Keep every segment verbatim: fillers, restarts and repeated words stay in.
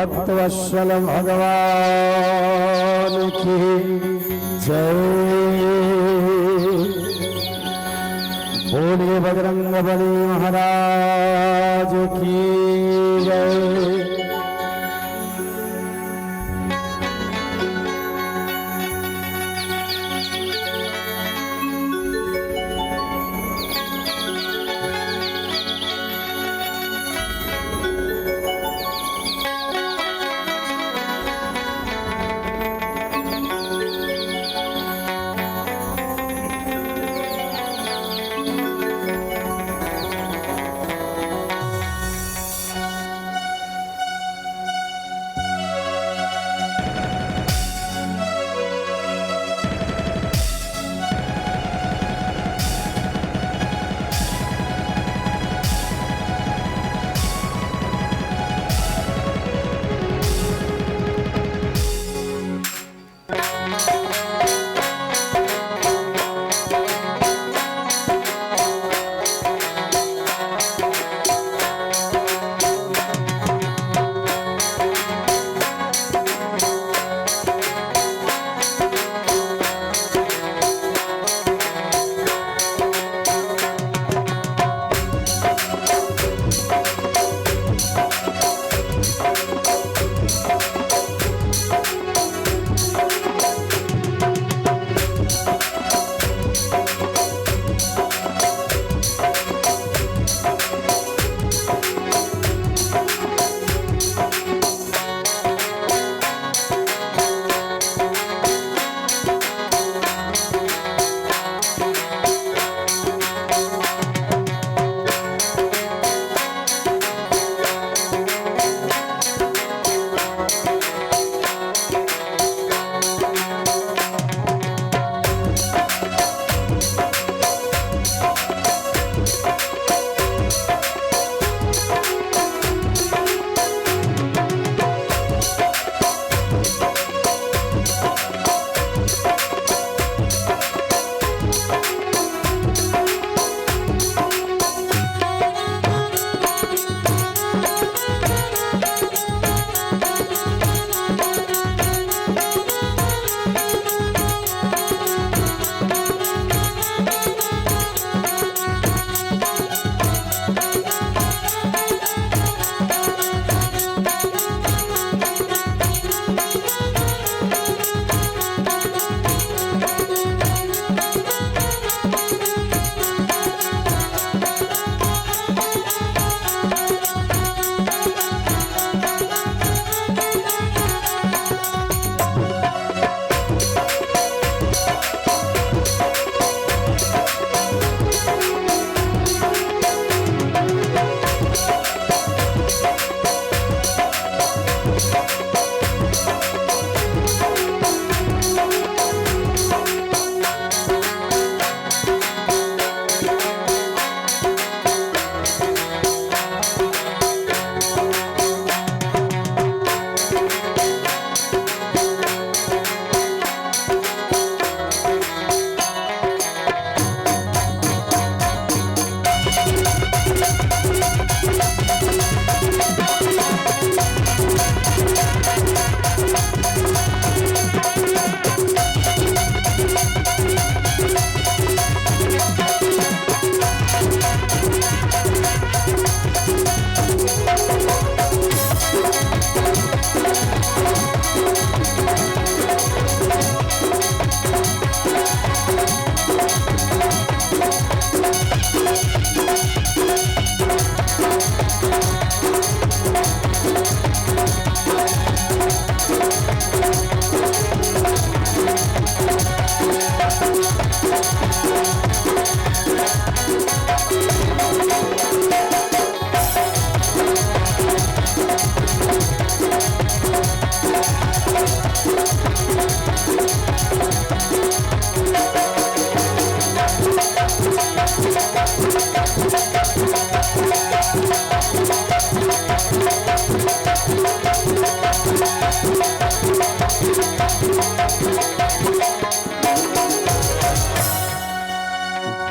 भक्तवत्सल भगवान की जय। बोलिए बजरंग बली महाराज की जय।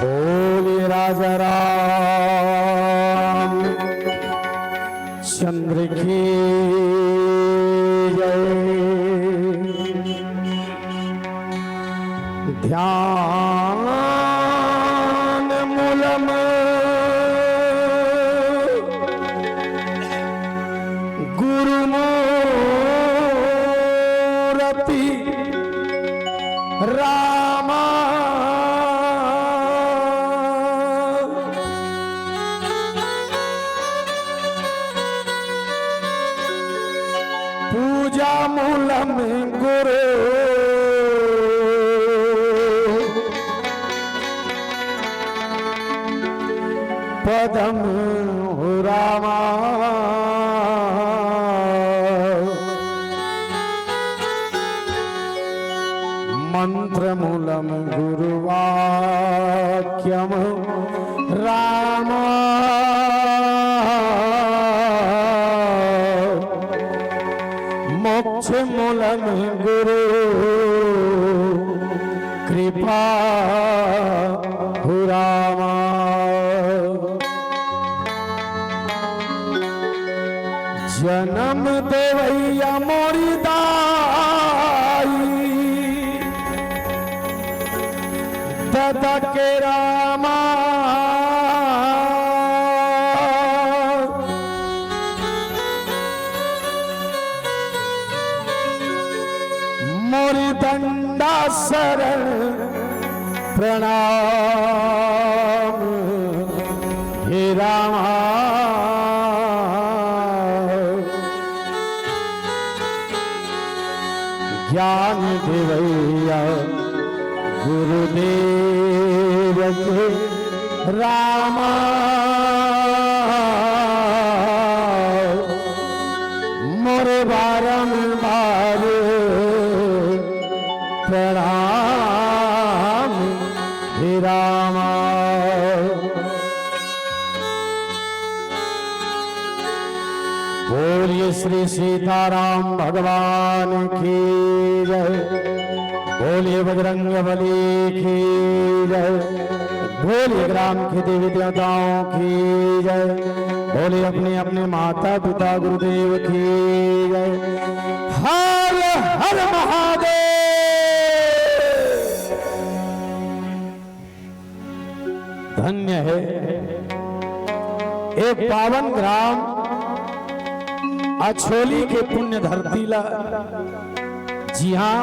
बोलिए राजा राम चंद्र की ज्ञान मूलम गुरु मूरति रामा। पूजा मूलम गुरु पदम रामा। मंत्र मूलम गुरु वाक्यम राम। मोक्ष मूलम गुरु कृपा हु रामा। जन्म देवैया मोरी दाई ददा के रामा। मोरी दंडा शरण प्रणाम हे रामा। ज्ञान देवैया गुरुदेव के रामा। मोरे बारंबार प्रणाम हे रामा। बोलिए श्री सीताराम भगवान की जय। बोलिए बजरंग बली की जय। बोलिए ग्राम के देवी देवताओं की जय। बोलिए अपने अपने माता पिता गुरुदेव की जय। हर हर महादेव। धन्य हे एक पावन ग्राम अछोली के पुण्य धरती ला, जिहां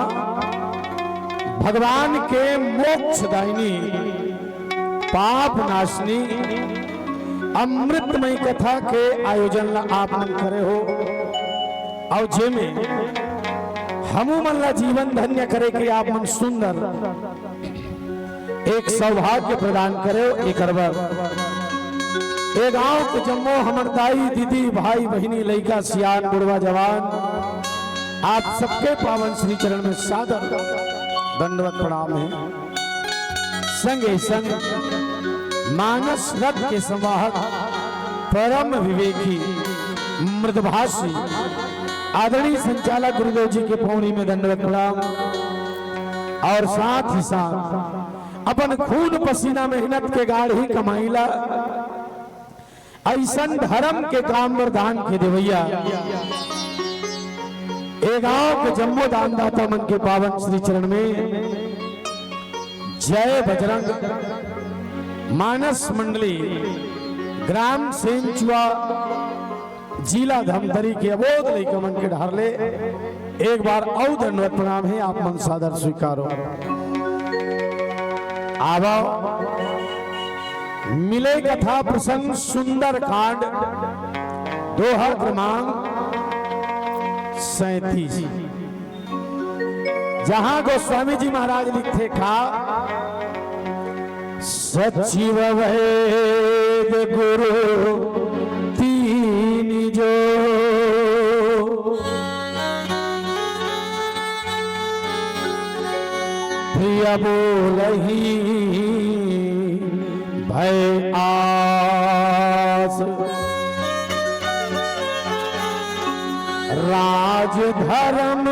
भगवान के मोक्षदायिनी, पाप नाशनी, अमृतमय कथा के आयोजन ला आप मन करे हो, अउ जेमे हमू मन ला जीवन धन्य करे के आप मन सुंदर एक सौभाग्य प्रदान करे। एकर बर ए गांव के जम्मो हमर दाई, दीदी, भाई, बहिनी, लइका, सियान, बुढ़वा, जवान, आप सबके पावन श्री चरण में सादर दंडवत प्रणाम हे। संगे संग मानस रथ के संवाहक, परम विवेकी, मृदभाषी, आदरणीय संचालक गुरुदेव जी के पौड़ी में दंडवत प्रणाम। और साथ ही साथ अपन खून पसीना मेहनत के गाढ़ी कमाई ला अइसन धर्म के काम वरदान के देवैया ए गांव के जम्मो दानदाता मन के पावन श्री चरण में जय बजरंग। मानस मंडली, ग्राम सेंचुआ, जिला धमतरी के अबोध लइका मन के डहर ले एक बार अउ दंडवत प्रणाम हे, आप मन सादर स्वीकारो। आवो, मिले कथा प्रसंग सुंदर कांड, दोहा क्रमांक सैंतीस, जहां गोस्वामी जी महाराज लिखथे का, सचिव वैद गुरु तीन जो, प्रिय बोलही भय आस। राज धर्म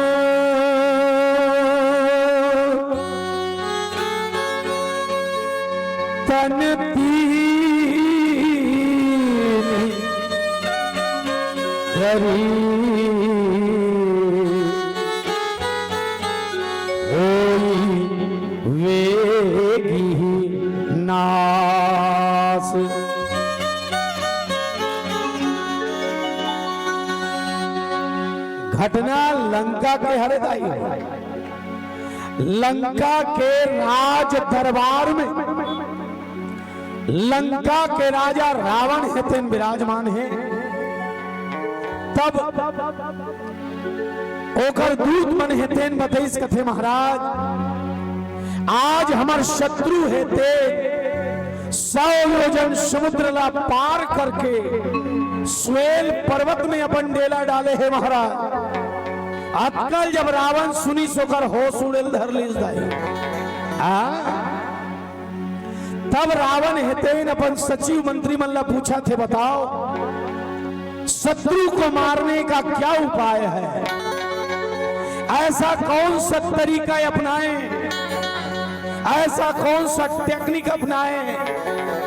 तन तीन धरी होई वे घटना लंका के हरे दाई। लंका के राज दरबार में लंका के राजा रावण हे तेन विराजमान हे। तब ओकर दूत मन हे तेन बतइस, कथे महाराज, आज हमर शत्रु हे तेन सौ योजन समुद्र ला पार करके स्वेल पर्वत में अपन डेला डाले हे महाराज। अतका ल जब रावण सुनिस ओकर होश उड़े ल धर लिस दाई। आ? तब रावण हे तेन अपन सचिव मंत्री मन ला पूछथे, बताओ शत्रु को मारने का क्या उपाय है? ऐसा कौन सा तरीका अपनाएं, ऐसा कौन सा टेक्निक अपनाएं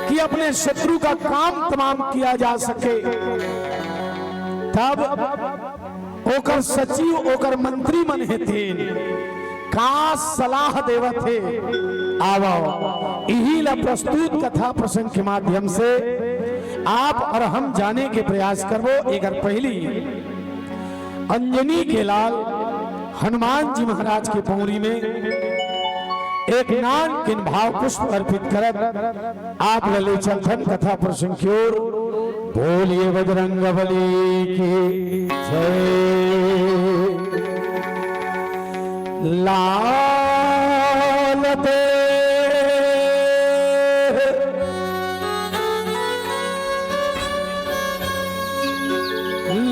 कि अपने शत्रु का काम तमाम किया जा सके? तब ओकर सचिव, ओकर मंत्री मन हे तेन का सलाह देवत हे, आवव, इही ला प्रस्तुत कथा प्रसंग के माध्यम से आप और हम जाने के प्रयास करबो। एकर पहिली अंजनी के लाल हनुमान जी महाराज के पौरी में एक नान किन भाव पुष्प अर्पित करत आप ल ले चलथन कथा प्रसंग की ओर। बोलिए बजरंग बली की जय। लाल दे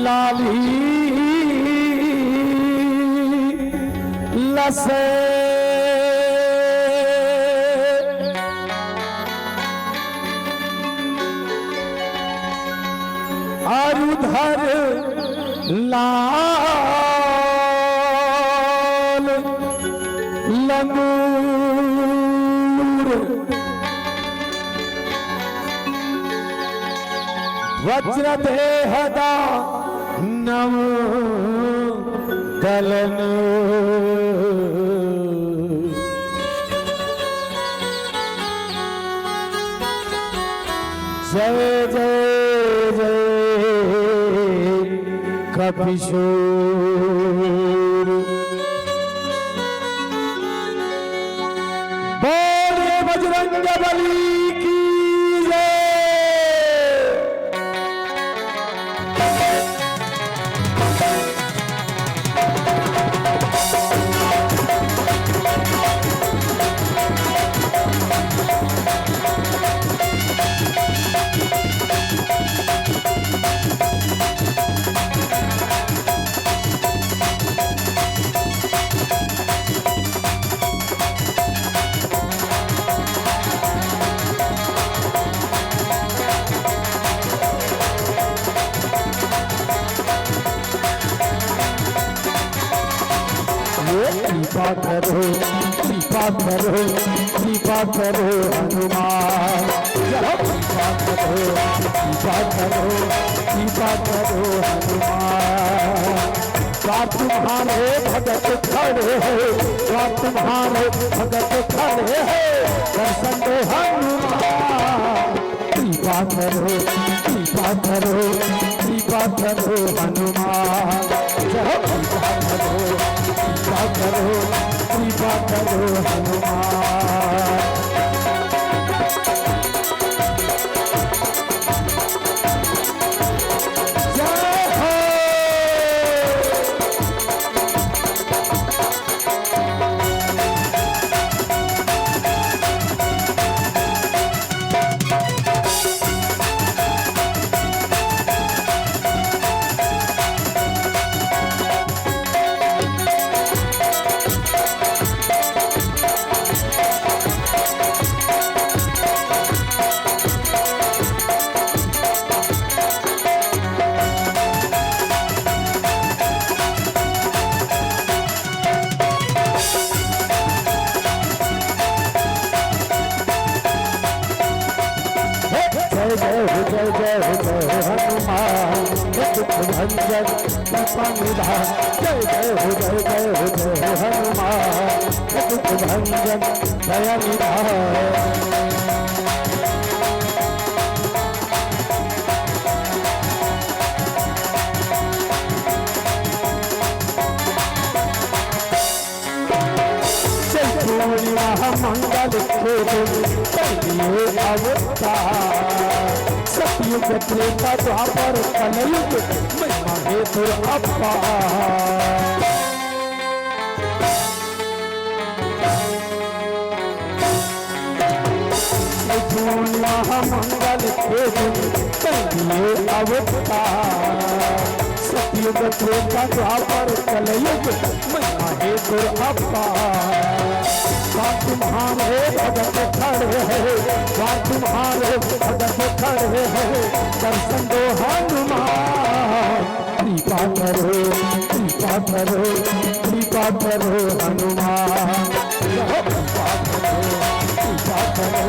लाली लसे अरु धर लाल लंगूर। वज्र देहदा नव दलन। जय जय जय कपिशोर। बोलिए बजरंग बली की जय। कृपा करो, कृपा करो, कृपा करो हनुमान। कृपा करो, कृपा करो, कृपा करो हनुमान। द्वार तुम्हारे भगत खड़े हैं, द्वार तुम्हारे भगत खड़े हैं, दर्शन दो हनुमान। कृपा करो, कृपा करो, कृपा करो हनुमान। जय हो। कृपा करो, कृपा करो, कृपा करो हनुमान। जय हो। जय जय हो, जय जय हो, जय हो हनुमान, हे दुख भंजन कृपा निधान। जय जय हो, जय जय हो, जय हो हनुमान, हे दुख भंजन दया निधान। मंगल के दिन कलिए अवतार। सतयुग त्रेता द्वापर कलयुग महिमा हे दुरअपार। मिथुन महामंगल के दिन कलिए अवतार। सतयुग त्रेता द्वापर कलयुग महिमा हे दुरअपार। द्वार तुम्हारे भगत खड़े हैं, द्वार तुम्हारे भगत खड़े हैं, दर्शन दो हनुमान। कृपा करो, कृपा करो, कृपा करो हनुमान। कृपा करो, कृपा करो,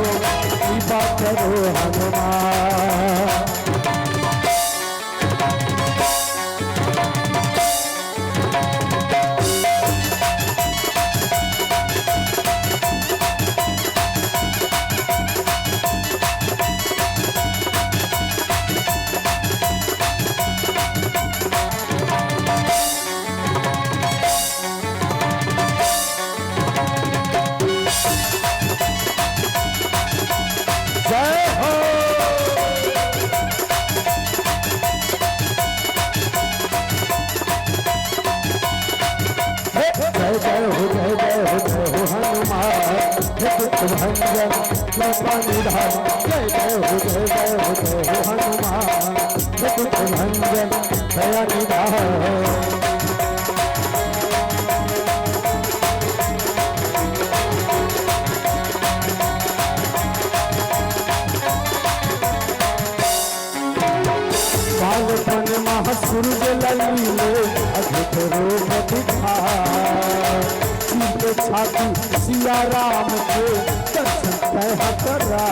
कृपा करो हनुमान। जय हो। हे, जय जय हो, जय जय हो, जय हो हनुमान। हे दुख भंजन कृपा निधान। जय जय हो, जय जय हो, जय हो हनुमान। हे दुख भंजन दया निधान। बालपन महा सूरज लली ले अद्भुत रूप दिखा। चीर के छाती सिया राम के दर्शन तैं करा।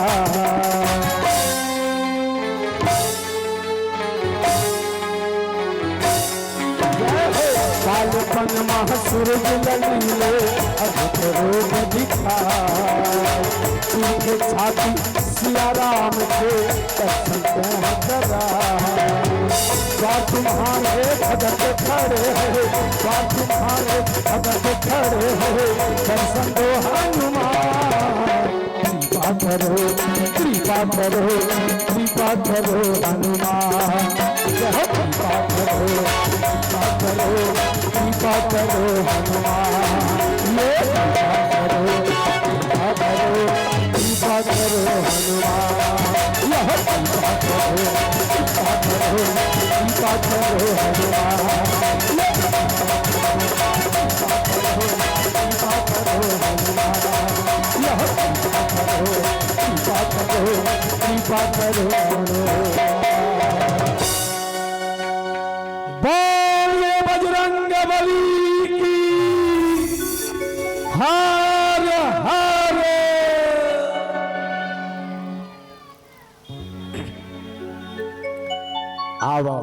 बालपन महा सूरज लली ले अद्भुत रूप दिखा। चीर के छाती सिया राम के दर्शन तैं करा। द्वार तुम्हारे भगत खड़े हैं, द्वार तुम्हारे भगत खड़े हैं, दर्शन दो हनुमान। कृपा करो, कृपा करो, कृपा करो हनुमान। जय हो। कृपा करो, कृपा करो, कृपा करो हनुमान। ये कृपा करो, कृपा करो, कृपा करो हनुमान। यह कृपा करो, कृपा करो, कृपा करो हनुमान। ये कृपा करो, कृपा करो, कृपा करो हनुमान। यह कृपा करो, कृपा करो, कृपा करो। बोलिए बजरंग बली की। हर हर। आवा।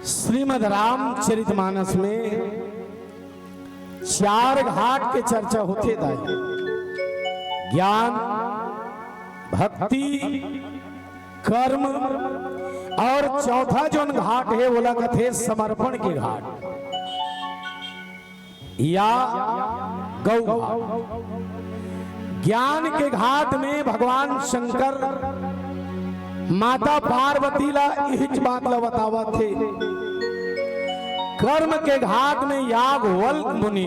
श्रीमद् रामचरितमानस में चार घाट के चर्चा होथे दाई। ज्ञान, भक्ति, कर्म और चौथा जोन घाट हे, ओला कथे समर्पण के घाट या गौ घाट। ज्ञान के घाट में भगवान शंकर माता पार्वती ला इहिच बात ला बतावत हे। कर्म के घाट में याज्ञवल्क्य मुनि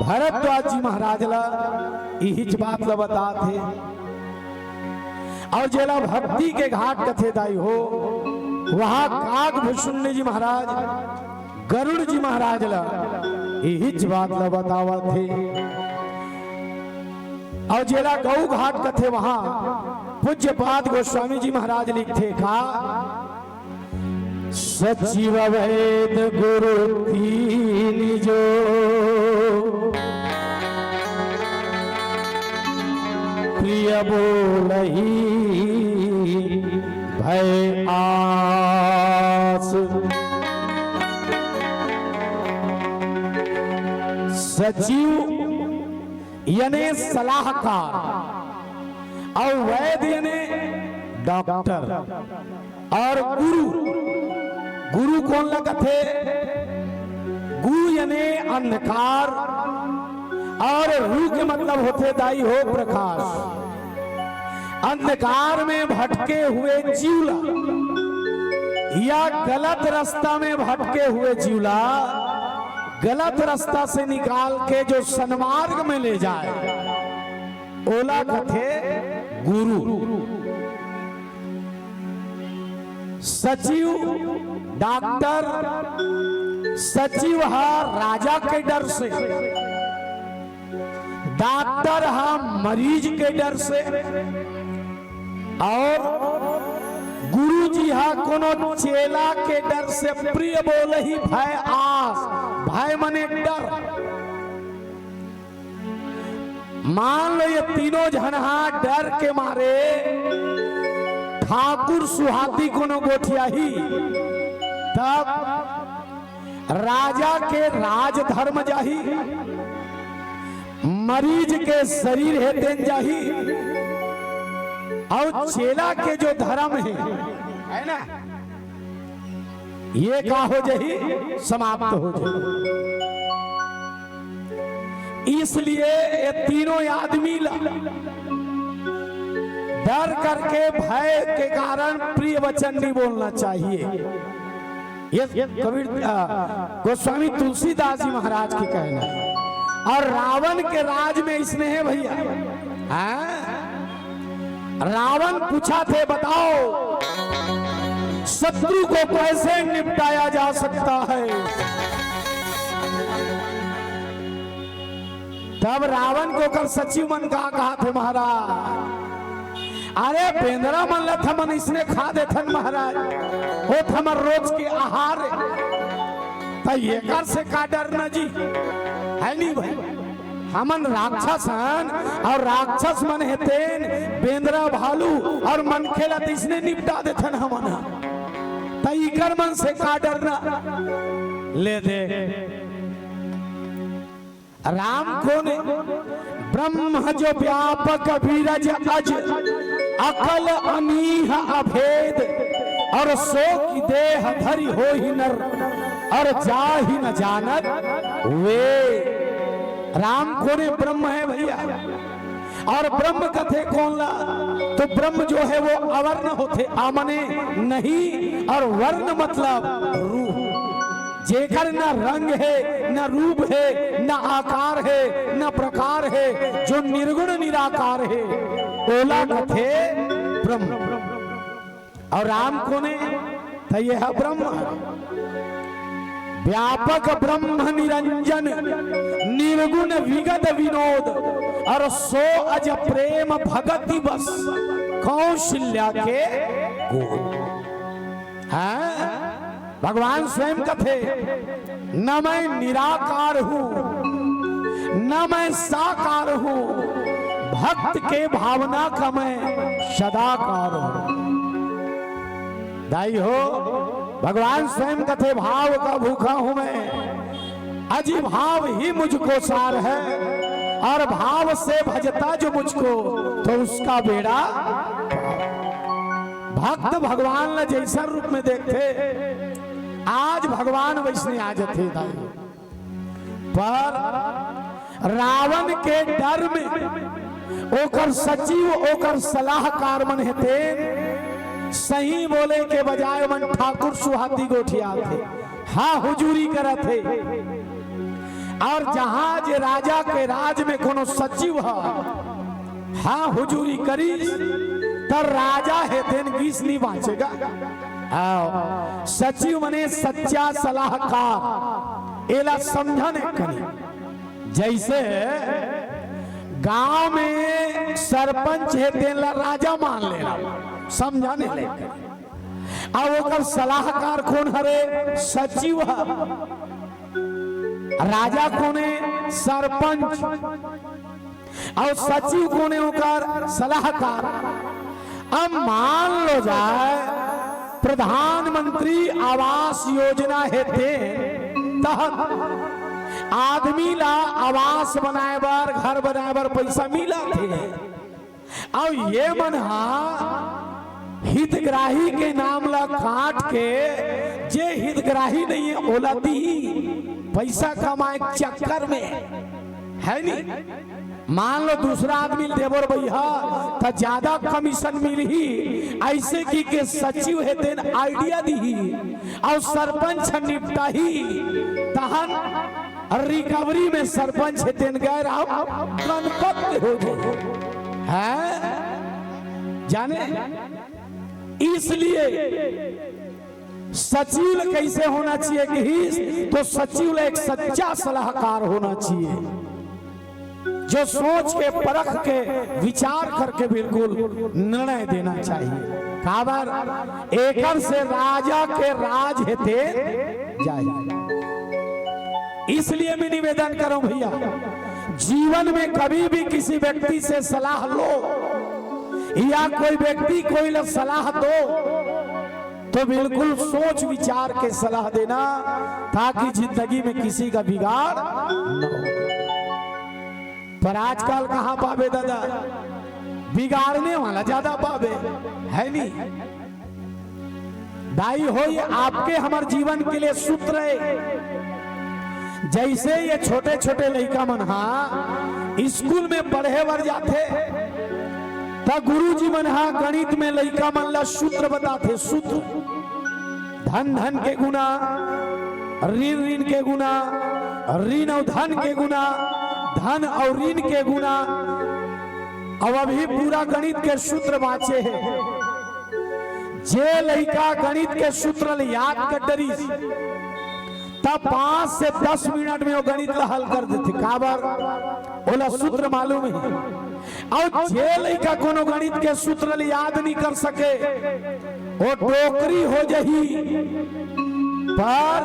भरद्वाज जी महाराज ला इहिच बात ला बतात हे। और जेला भक्ति के घाट कथे दाई हो, वहाँ काकभुषुंड जी महाराज गरुड़ जी महाराज ला इहिच बात ला बतावत हे। और जेला गौ घाट कथे, वहाँ पूज्यपाद गोस्वामी जी महाराज लिखथे का, सचिव वैद गुरु तीन जो, प्रिय बोलही भय आस। सचिव यानी सलाहकार, और वैद यानी डॉक्टर, और गुरु, गुरु कोन ला कथे? गु यानी अंधकार, और रू के मतलब होथे दाई हो प्रकाश। अंधकार में भटके हुए जीव ला या गलत रास्ता में भटके हुए जीव ला गलत रास्ता से निकाल के जो सन्मार्ग में ले जाए, ओला कथे गुरु। सचिव, डॉक्टर, सचिव ह राजा के डर से, डॉक्टर ह मरीज के डर से, और गुरु जी ह कोनो चेला के डर से। प्रिय बोलही भय आस, भय मने डर। मान लो ये तीनों झन हा डर के मारे ठाकुर सुहाती कोनो गोठियाही, तब राजा के राजधर्म जाही, मरीज के शरीर हे तेन जाही, और चेला के जो धर्म हे, है ना, ये का हो जाही, समाप्त हो जाही। इसलिए ये तीनों आदमी ला डर करके, भय के कारण प्रिय वचन नहीं बोलना चाहिए। ये कबीर, अ, गोस्वामी तुलसीदास जी महाराज के कहना है। और रावण के राज में इसने है भैया, हाँ? रावण पूछा थे, बताओ शत्रु को कैसे निपटाया जा सकता है? तब रावण के ओकर सचिव मन का कहा थे महाराज, अरे बेंदरा मन ल थमन इसने खा देथन महाराज, ओ थमर रोज के आहार, त एकर से का डरना जी, है नहीं भाई? हमन राक्षस हन और राक्षस मन हे तेन बेंदरा भालू और मनखे ला त इसने निपटा देथन हमन ह। त इकर मन से का डरना? ले दे। राम कोने? ब्रह्म जो व्यापक बीरज अज, अकल अनीह अभेद, और सो की देह धरि होहि नर, और जाहि न जानत वेद। राम कोने? ब्रह्म है भैया। और ब्रह्म कथे कोन ला? तो ब्रह्म जो है वो अवर्ण होथे, अ मने नहीं, और वर्ण मतलब रूप। जेकर न रंग हे, न रूप हे, न आकार हे, न प्रकार हे, जो निर्गुण निराकार हे, ओला कथे ब्रह्म। और राम कोने? त ये ह ब्रह्म। व्यापक ब्रह्म निरंजन, निर्गुण विगत विनोद, और सो अज प्रेम भगति बस, कौशल्या के गोद। हाँ? भगवान स्वयं कथे, "न मैं निराकार हूँ, न मैं साकार हूँ, भक्त के भावना का मैं सदाकार हूँ।" दाई हो, भगवान स्वयं कथे, "भाव का भूखा हूँ मैं, अजी भाव ही मुझको सार है, और भाव से भजता जो मुझको, तो उसका बेड़ा पार।" भक्त भगवान ला जैसन रूप में देखथे, आज भगवान वैसने आ जथे दाई। पर रावण के डर में ओकर सचिव, ओकर सलाहकार मन हे तेन सही बोले के बजाय मन ठाकुर सुहाती गोठियाथे, हाँ हुजूरी करत हे। और जहां जे राजा के राज में कोनो सचिव ह, हाँ हुजूरी करिस, त राजा हे तेन गीस नहीं बांचेगा। आओ, सचिव मने सच्चा सलाहकार, एला समझन एक कनी। जैसे गांव में सरपंच हे तेन ला राजा मान लेना, समझन ले। अब ओकर सलाहकार कोन हरे? सचिव ह। राजा कोने? सरपंच। और सचिव कोने? ओकर सलाहकार। अब मान लो जाए प्रधानमंत्री आवास योजना हे ते तहत आदमी ला आवास बनाए बर, घर बनाए बर पैसा मिलत हे। अउ ये मन हा हितग्राही के नाम ला काट के, जे हितग्राही नहीं है, ओला दी पैसा कमाए के चक्कर में, है नी? मान लो दूसरा आदमी ल देबो रे भैया, त ज्यादा कमीशन मिलही। ऐसे कहिके सचिव हे तेन आइडिया दिही, अउ सरपंच ह निपटाही, तहन रिकवरी में सरपंच हे तेन गैर अउ गणपत हो जाही। हैं? जाने, इसलिए सचिव ल कैसे होना चाहिए कहिस, तो सचिव ल एक सच्चा सलाहकार होना चाहिए, जो सोच के, परख के, विचार करके बिल्कुल निर्णय देना चाहिए। काबर? एकर से राजा के राज हे तेन जाही। इसलिए मैं निवेदन करूं भैया, जीवन में कभी भी किसी व्यक्ति से सलाह लो या कोई व्यक्ति कोई ल सलाह दो, तो बिल्कुल सोच विचार के सलाह देना, ताकि जिंदगी में किसी का बिगाड़ न हो। पर आजकल कहाँ पाबे दादा, बिगाड़ने वाला ज्यादा पाबे, है नी? दाई हो, ये आपके हमर जीवन के लिए सूत्र हे। जैसे ये छोटे छोटे लइका मन हा स्कूल में पढ़े बर जाथे, त गुरुजी मन हा गणित में लइका मन ला सूत्र बताथे, सूत्र। धन धन के गुना, ऋण ऋण के गुना, ऋण अउ धन के गुना, धन अउ ऋण के गुना। अब अभी पूरा गणित के सूत्र बाँचे हे। जे लइका गणित के सूत्र ल याद कर डरिस, त पाँच से दस मिनट में वो गणित ल हल कर देथे। काबर? ओला सूत्र मालूम हे। अउ जे लइका कोनो गणित के सूत्र ल याद नहीं कर सके, वो डोकरी हो जाही, पर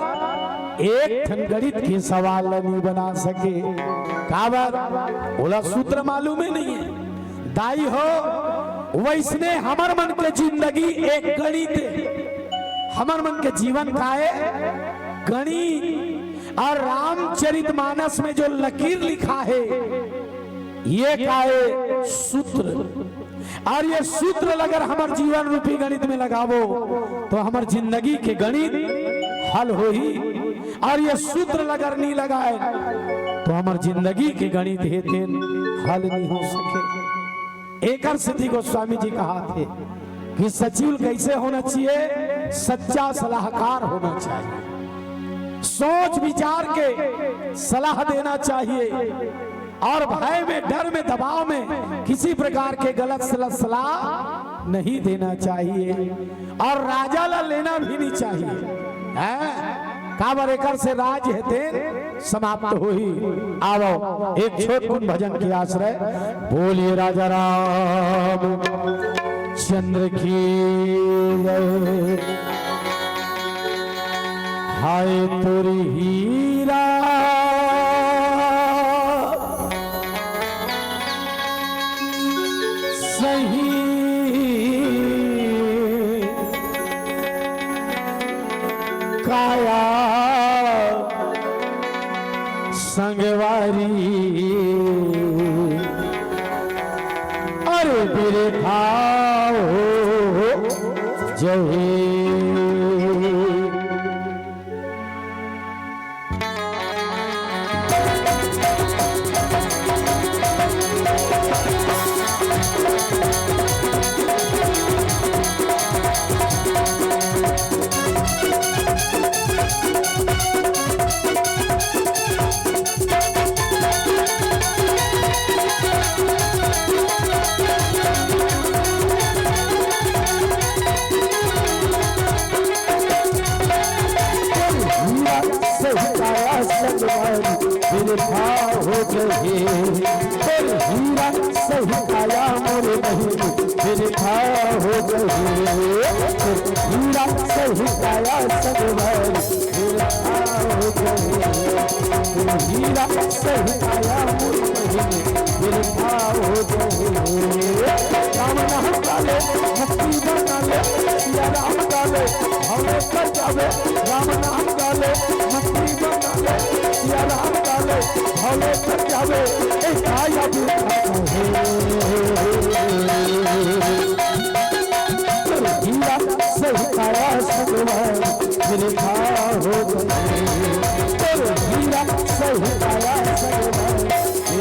एक ठन गणित के सवाल ल नहीं बना सके। काबर? ओला सूत्र मालूम हे नहीं हे। दाई हो, वैसने हमर मन के जिंदगी एक गणित हे। हमर मन के जीवन का हे? गणित। अउ रामचरित मानस में जो लकीर लिखा हे, ये का हे? सूत्र। अउ ये सूत्र ल अगर हमर जीवन रूपी गणित में लगाबो, तो हमर जिंदगी के गणित हल होही। अउ ये सूत्र ल अगर नहीं लगाए, तो हमर जिंदगी के गणित हे तेन हल नहीं हो सके। एकर सेती गोस्वामी जी कहाथे कि सचिव कैसे होना चाहिए, सच्चा सलाहकार होना चाहिए, सोच विचार के सलाह देना चाहिए, अउ भय में, डर में, दबाव में किसी प्रकार के गलत सला-, सलाह नहीं देना चाहिए, अउ राजा ला लेना भी नहीं चाहिए, हैं? काबर? एकर से राज हे तेन समाप्त होही। आवो, एक छोटकुन भजन के आश्रय। बोलिए राजा राम चंद्र की जय। हाय तोरी हीरा सही काया संगवारी, अरे बिरथा हो जही। हीरा सही काया संगवारी, बिरथा हो जही। तोर हीरा सही काया मोरे बहिनी, बिरथा हो जही। तोर हीरा सही काया संगवारी, बिरथा हो जही। तोर हीरा सही काया मोरे बहिनी, बिरथा हो जही। राम नाम काले भक्ति बना ले, सिया राम काले भले कर जावे। राम नाम काले भक्ति बना ले, सिया राम काले भले कर जावे। ए काया बिरथा हो। हीरा सही काया संगवारी, बिरथा हो जही। तोर हीरा सही काया संगवारी,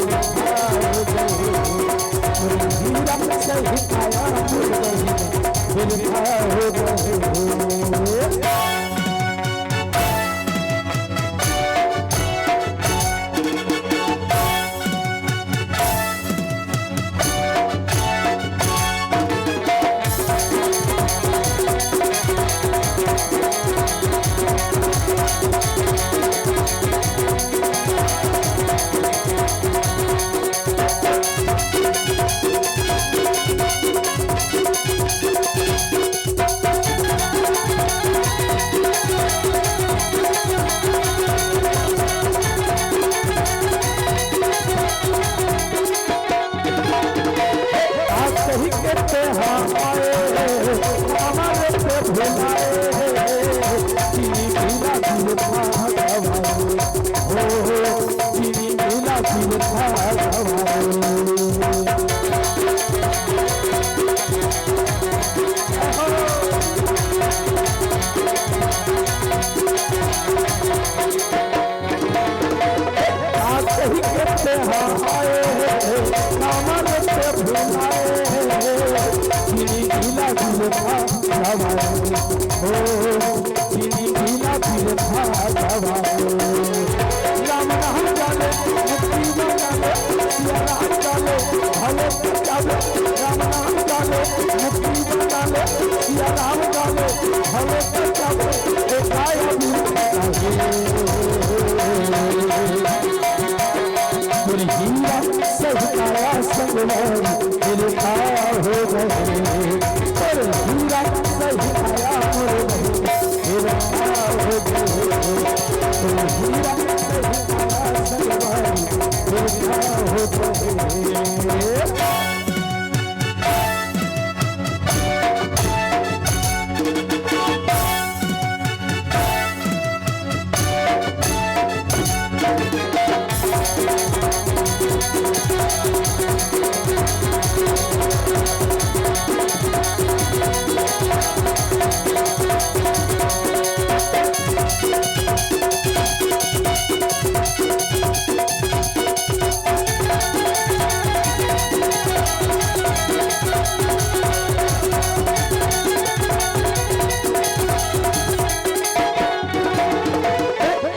आज कही के तेहा आए, हमारे पे भुलाए, चीनी घिला दिल था हमारे, हो, चीनी घिला दिल था हमारे। आज कही के तेहा आए, नाम लेते भुलाए, चीनी घिला दिल था हमारे, हो, चीनी घिला दिल था हमारे। राम नाम जाने, मुक्ति बना ले, सिया राम जाने, भले बचावे। राम नाम जाने, मुक्ति बना ले, सिया राम जाने, भले बचावे। ए काय अभी तोर हीरा सही आया संगवारी, तेरे खा हो गए। तोर हीरा सही आया मोरे भाई, तेरे खा हो गए। तोर हीरा सही आया संगवारी, तेरे खा हो गए।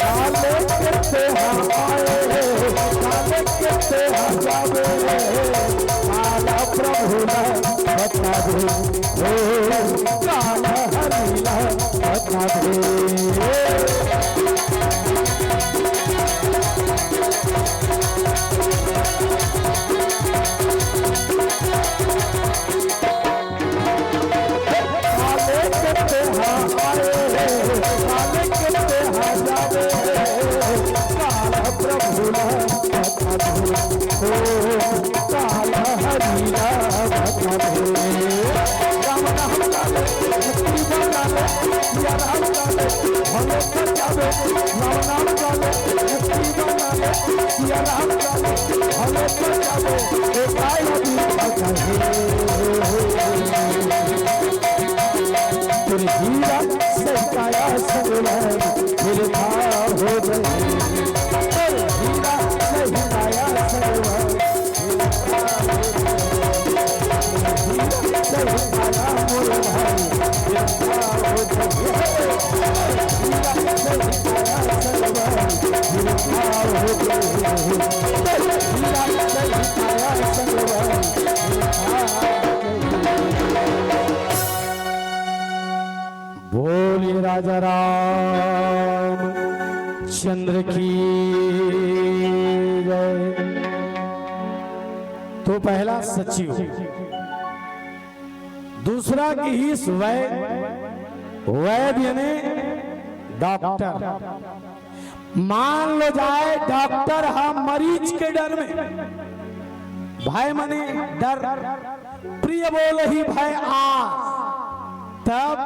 काले के तेहा आए, काले के तेहा जावे, काला प्रभु ला बता दे, हो, काला हरि ला बता दे। काले के तेहा आए, काले के तेहा जावे, काल प्रभु ला बता दे, हो, काल हरि ला बता दे। राम नाम काले, मुक्ति बना ले, सिया राम काले, भले बचावे। राम नाम काले, मुक्ति बना ले, सिया राम काले, भले बचावे। ए काय अभी तक है। तोर हीरा सही आया संगवारी, तेरे खा हो गए। तोर हीरा सही आया संगवारी, तेरे खा हो गए। हीरा सही आया मोरे भाई, तेरे खा हो गए। हीरा सही आया संगवारी, तेरे खा हो गए। हीरा सही आया संगवारी, तेरे खा हो गए। बोलिए राजा राम चंद्र की जय। तो पहला सचिव, दूसरा किहिस वैद, वैद यानी डॉक्टर। मान लो जाए डॉक्टर ह मरीज के डर में, भय मने डर, प्रिय बोलही भय आस, तब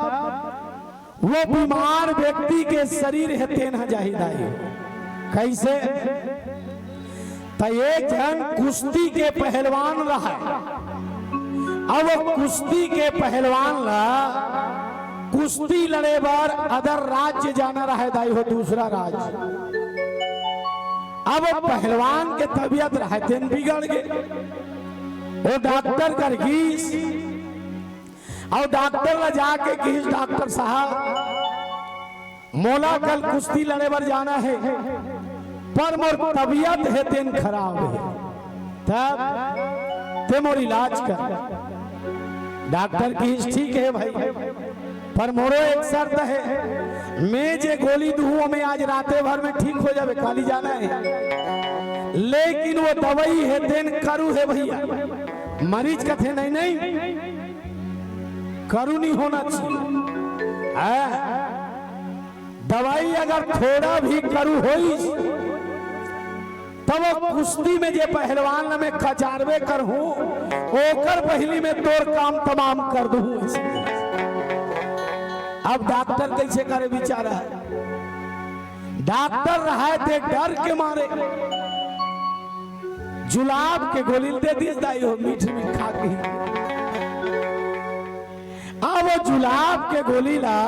वो बीमार व्यक्ति के शरीर हे तेन ह जाही दाई। कैसे? त एक झन कुश्ती के पहलवान रहय। अब कुश्ती के पहलवान ला कुश्ती लड़े बर अदर राज्य जाना रहय दाई हो, दूसरा राज्य। अब पहलवान के तबीयत रहय तेन बिगड़ गे। वो डॉक्टर कर गिस, अउ डॉक्टर ला जाके किहिस, "डॉक्टर साहब, मोला कल कुश्ती लड़े बर जाना हे, पर मोर तबीयत हे तेन खराब हे, तब तें मोर इलाज कर।" डॉक्टर किहिस, "ठीक हे भाई, पर मोरो एक शर्त हे, मैं जे गोली दूहूं, ओमे आज राते भर में ठीक हो जाबे, काली जाना हे, लेकिन वो दवाई हे तेन करू हे भइया।" मरीज कथे, "नहीं, नहीं, करू नहीं होना चाहिए। हैं? दवाई अगर थोड़ा भी करू होइस, तब वो कुश्ती में जे पहलवान ला मैं कचारबे करहूं, ओकर पहिली में तोर काम तमाम कर दूहूं।" अब डॉक्टर कइसे करे बिचारा? डॉक्टर रहय ते डर के मारे जुलाब के गोली ल दे दिस दाई हो, मीठ मीठ खा के। अब वो जुलाब के गोली ला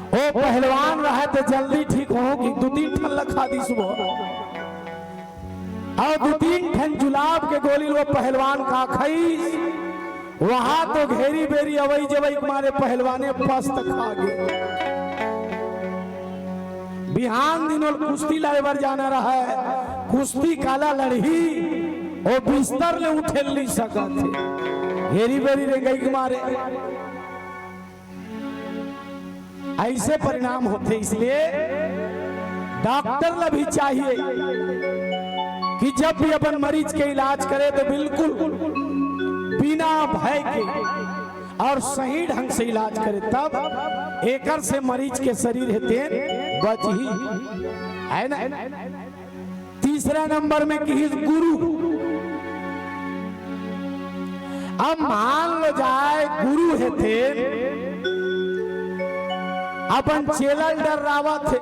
ओ पहलवान रहय ते जल्दी ठीक होहूं कि दू तीन ठन ला खा दिस वो। अउ दू तीन ठन जुलाब के गोली ल वो पहलवान का खइस, वहां तो घेरी बेरी अवई जवई के मारे पहलवाने पस्त खा गे। बिहान दिन ओला कुश्ती लड़े बर जाना रहय, कुश्ती काला लड़ही, ओ बिस्तर ले उठे ल नहीं सकत हे, घेरी बेरी रेंगई के मारे। अइसे परिणाम होथे, इसलिए डॉक्टर ला भी चाहिए कि जब भी अपन मरीज के इलाज करे तो बिल्कुल बिना भय के अउ सही ढंग से इलाज करे, तब एकर से मरीज के शरीर हे तेन बचही, हे ना? तीसरा नंबर में किहिस गुरु। अब मान लो जाय गुरु हे तेन अपन चेला ल डर्रावत हे।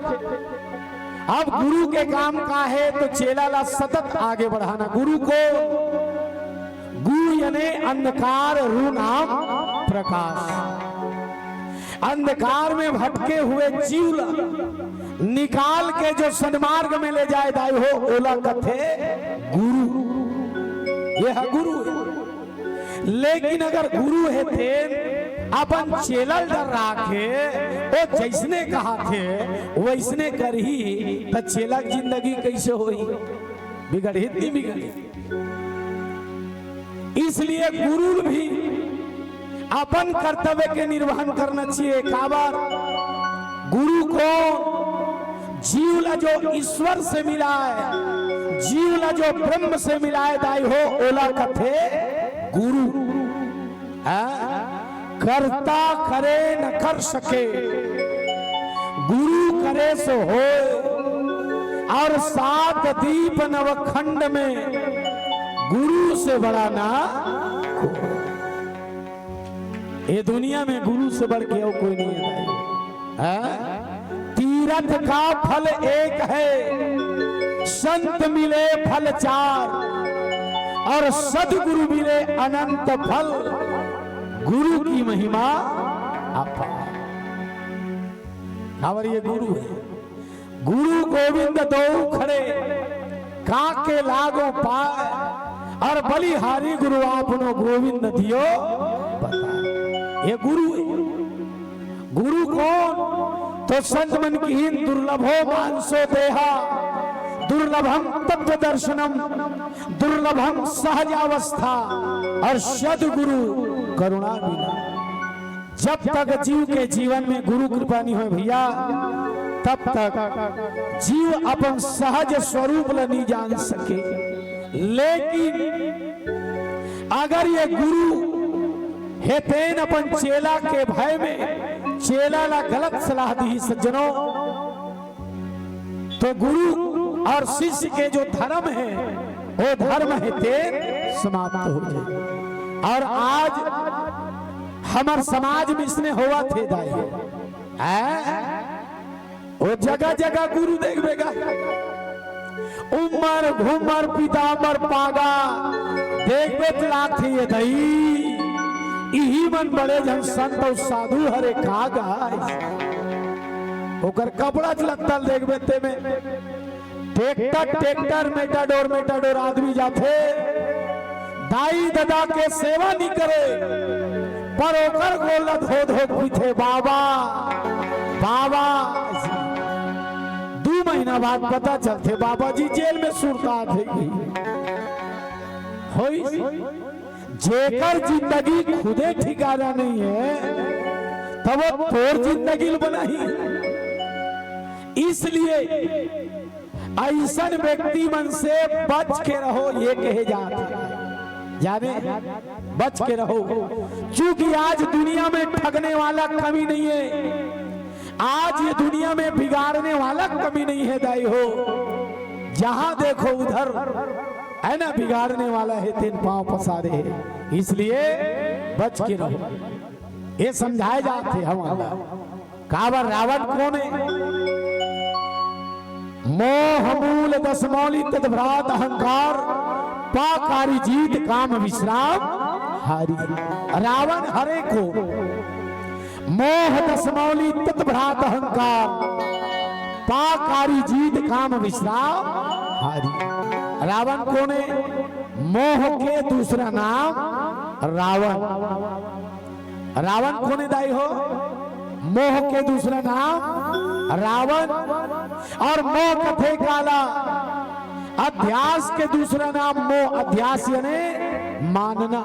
अब गुरु के काम का हे, तो चेला ला सतत आगे बढ़ाना। गुरु को गु याने अंधकार, रु नाम प्रकाश। अंधकार में भटके हुए जीव ला निकाल के जो सन्मार्ग में ले जाय दाई हो, ओला कथे गुरु। ये ह गुरु हे। लेकिन अगर गुरु हे तेन अपन चेला ल डर्रा के ओ जइसने कहत हे वइसने करही, त चेला के जिंदगी कइसे होही? बिगड़ही त नहीं बिगड़ही? इसलिए गुरु ल भी अपन कर्तव्य के निर्वहन करना चाहिए। काबर? गुरु को जीव ला जो ईश्वर से मिलाय, जीव ला जो ब्रह्म से मिलाय दाई हो, ओला कथे गुरु। हाँ? कर्ता करे न कर सके, गुरु करे सो होय। अउ सात दीप नव खंड में गुरु से बड़ा ना कोय। ये दुनिया में गुरु से बढ़ के अउ कोई नहीं हे। हैं? तीरथ का फल एक है, संत मिले फल चार, और सदगुरु मिले अनंत फल। गुरु की महिमा अपार। काबर ये गुरु हे। गुरु गोविंद दोऊ खड़े, काके लागो पाय, और बलिहारी गुरु आपनो गोविंद दियो बताय। ये गुरु हे। गुरु कोन? तो संत मन किहिन, दुर्लभो मानसो देहा, दुर्लभम तत्व दर्शनम, दुर्लभम सहजावस्था, और सदगुरु करुणा बिना। जब तक जीव के जीवन में गुरु कृपा नहीं होय भइया, तब तक जीव अपन सहज स्वरूप ल नहीं जान सके। लेकिन अगर ये गुरु हे तेन अपन चेला के भय में चेला ला गलत सलाह दिही सज्जनों, तो गुरु और शिष्य के जो धर्म हे, वो धर्म हे तेन समाप्त हो जाय। और आज हमर समाज में इसने होवत हे दाई, हैं? वो जगह जगह गुरु देखबे गा, उमर घुमर पीतांबर पागा, देखबे त लागथे ये दई, इही मन बड़े झन संत अउ साधु हरे का गा। ओकर कपड़ा च लत्ता ल देखबे ते में ट्रैक्टर, ट्रैक्टर, मेटाडोर, मेटाडोर आदमी जाथे, दाई ददा के सेवा नी करे, पर ओकर गोड़ ला धो धो के पीथे, "बाबा, बाबा जी।" दू महीना बाद पता चलथे, बाबा जी जेल में सुरता थे। होइस, जेकर जिंदगी खुदे ठिकाना नहीं है, तब वो तोर जिंदगी ल बनाही। इसलिए अइसन व्यक्ति मन से बच के रहो, ये कहे जात हे। जाने, बच के रहो, क्योंकि आज दुनिया में ठगने वाला कमी नहीं है, आज ये दुनिया में बिगाड़ने वाला कमी नहीं है दाई हो। जहां देखो उधर, है ना, बिगाड़ने वाला हे, तेन पांव पसारे हे, इसलिए बच के रहो। ये समझाए जात हे हमन ला। काबर रावण कोन हे? मोह मूल दस मौली तत भ्रात अहंकार, पा कारी जीत काम विश्राम हारी। रावण हरे कोन? मोह दस मौली तत भ्रात अहंकार, पा कारी जीत काम विश्राम हारी। रावण कोन हे? मोह के दूसरा नाम रावण। रावण कोन हे दाई हो? मोह के दूसरा नाम रावण। और मोह कथे काला, अध्यास के दूसरा नाम मोह, अध्यास यानी मानना।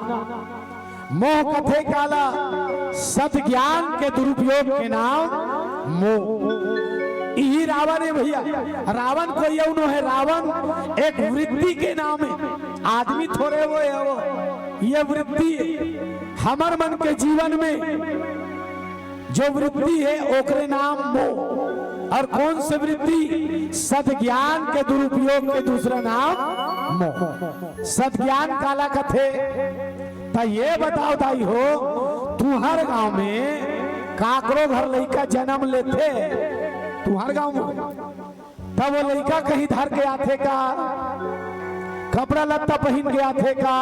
मोह कथे काला, सत ज्ञान के दुरुपयोग के नाम मोह। इही रावण हे भैया। रावण कोई अउ नो हे, रावण एक वृत्ति के नाम हे। आदमी थोरे वो हे वो, ये वृत्ति हे। हमर मन के जीवन में जो वृत्ति हे, ओकरे नाम मोह। और कौन सी वृत्ति? सत ज्ञान के दुरुपयोग के दूसरा नाम मोह। सत ज्ञान काला कथे? त ये बताओ दाई हो, तुंहर गांव में काकरो घर लइका जन्म लेथे, तुंहर गांव में, तब वो लइका कहीं धर के आथे का? कपड़ा लत्ता पहिन के आथे का?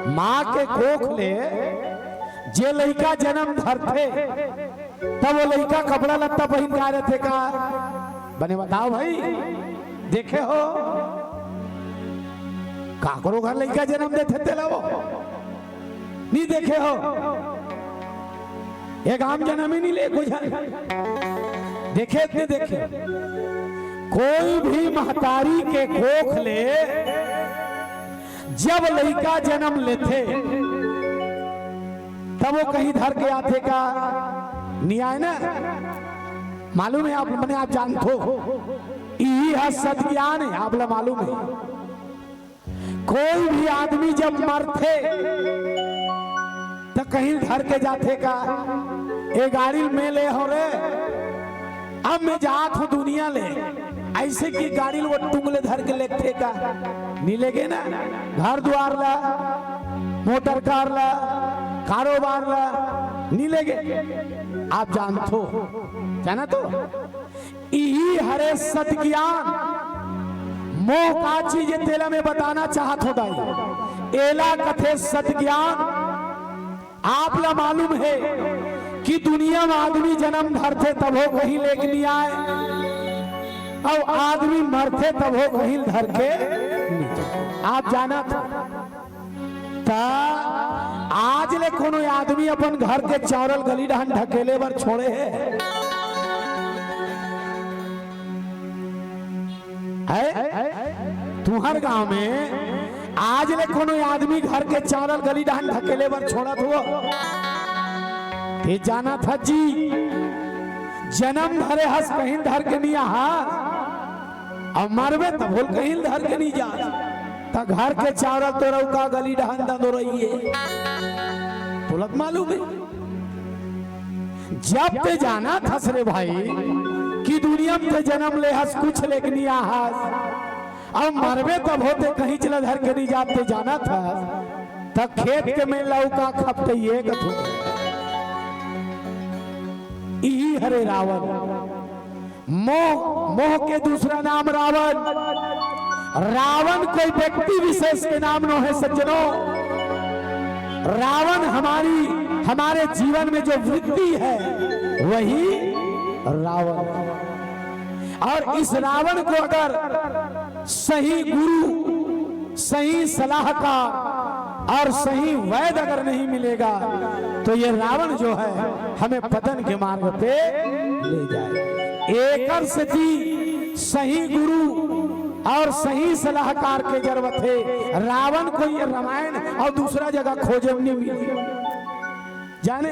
माँ के कोख ले जे लइका जन्म धरथे, तब वो लइका कपड़ा लत्ता पहिन के आ रथे का? बने बताओ भाई, देखे हो? काकरो घर लइका जन्म देथे तेला वो? नहीं देखे हो? ये गांव जन्म ही नहीं ले कुछ। देखे नहीं देखे? कोई भी महतारी के कोख ले जब लइका जन्म लेथे, तब वो कहीं धर के आथे का? नहीं आए ना। मालूम हे आप, मने आप जानथो, इही ह सत ज्ञान हे, आप ला मालूम हे। कोई भी आदमी जब मरथे, त कहीं धर के जाथे का? ए गाड़ी में ले हो रे, अब मैं जात हूँ दुनिया ले, ऐसे कि गाड़ी ल वो टुंग ले धर के लेगथे का? नहीं लेगे ना। घर दुआर ला, मोटर कार ला, कारोबार ला, नहीं लेगे। आप जानथो, जाना तो इही हरे सत ज्ञान। मोह का चीज हे तेला मैं बताना चाहत हो दाई, एला कथे सत ज्ञान। आप ला मालूम हे कि दुनिया में आदमी जन्म धरथे तभो कहीं लेके नहीं आए, अउ आदमी मरथे तभो कहीं धर के नहीं। आप जानत हो, त आज ले कोनो आदमी अपन घर के चावल गली डहन ढकेले बर छोड़े हे? है? तुंहर गांव में आज ले कोनो आदमी घर के चावल गली डहन ढकेले बर छोड़त हो? ते जानत हस जी, जन्म धरे हस कहीं धर के नहीं आहा, अउ मरबे तभो ल कहीं धर के नहीं जा। त घर के चावल तोर अउ का गली डहन दंदोरइये? तोला त मालूम हे। जब ते जानत हस रे भाई कि दुनिया में ते जन्म ले हस, कुछ लेके नहीं आहस, अउ मरबे तभो ते कहीं चला धर के नहीं जात, ते जानत हस, त खेत के मेड़ ला अउ का खपटइये कथू। इही हरे रावण। मोह, मोह के दूसरा नाम रावण। रावण कोई व्यक्ति विशेष के नाम नो हे सज्जनों। रावण हमारी, हमारे जीवन में जो वृत्ति है, वही रावण है। और इस रावण को अगर सही गुरु, सही सलाहकार, और सही वैद्य अगर नहीं मिलेगा तो ये रावण जो है हमें पतन के मार्ग पे ले जाए। एकर सेती सही गुरु और सही सलाहकार के जरूरत हे। रावण कोई ये रामायण और दूसरा जगह खोजे में नहीं मिली। जाने,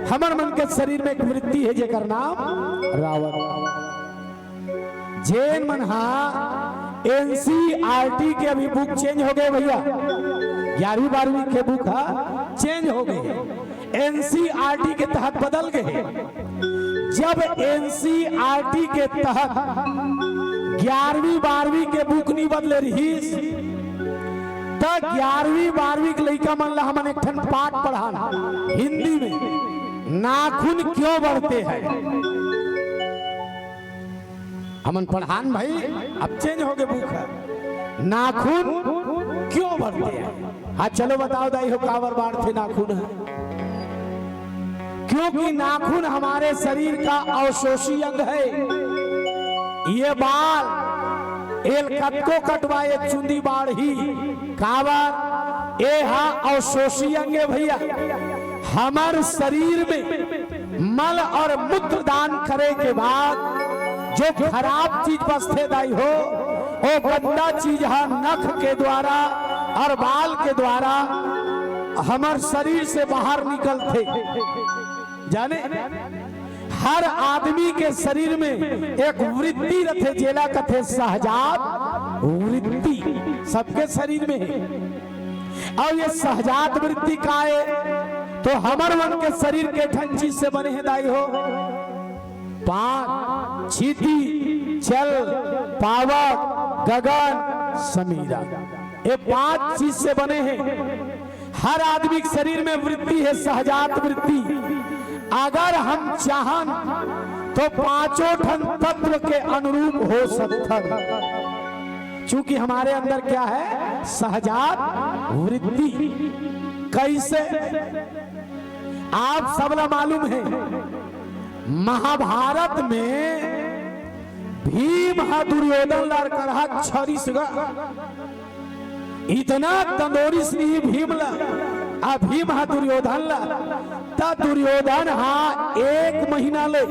हमर मन के शरीर में एक वृत्ति हे जेकर नाम रावण। जेन मन हा एनसीईआरटी के अभी बुक चेंज हो गे भैया, ग्यारहवीं बारहवीं के बुक हा चेंज हो गे, एनसीईआरटी के तहत बदल गे। जब एनसीईआरटी के तहत ग्यारहवीं बारहवीं के बुक नहीं बदले रहिस, त ग्यारहवीं बारहवीं के लइका मन ला हमन एक ठन पाठ पढ़ान हिंदी में, नाखून क्यों बढ़ते हैं। हमन पढ़ान भाई, अब चेंज हो गे बुक हा, नाखून क्यों बढ़ते हैं। हाँ, चलो बताओ दाई हो, काबर बाढ़थे नाखून हा? क्योंकि नाखून हमारे शरीर का अवशोषी अंग है। ये बाल एल कतको कटवा, ये चुंदी बाढ़ही। काबर? ए हा अवशोषी अंग हे भैया। हमर शरीर में मल और मूत्र दान करे के बाद जो खराब चीज बचथे दाई हो, वो गंदा चीज हा नख के द्वारा और बाल के द्वारा हमर शरीर से बाहर निकलथे। जाने, हर आदमी के शरीर में एक वृत्ति रथे, जेला कथे सहजात वृत्ति, सबके शरीर में हे। अउ ये सहजात वृत्ति का हे? तो हमर मन के शरीर के ठन चीज से बने हे दाई हो। पांच, क्षिति, जल, पावक, गगन, समीरण, ये पांच चीज से बने हे। हर आदमी के शरीर में वृत्ति हे, सहजात वृत्ति। अगर हम चाहन तो पांचों ठन तत्व के अनुरूप हो सकथन, चूंकि हमारे अंदर क्या है? सहजात वृत्ति। कैसे? आप सबला मालूम हे, महाभारत में भीम हा दुर्योधन ला करहा छरिस गा। इतना दंदोरिस नहीं भीम ला, आ भीम हा दुर्योधन ला, त दुर्योधन हा एक महीना ले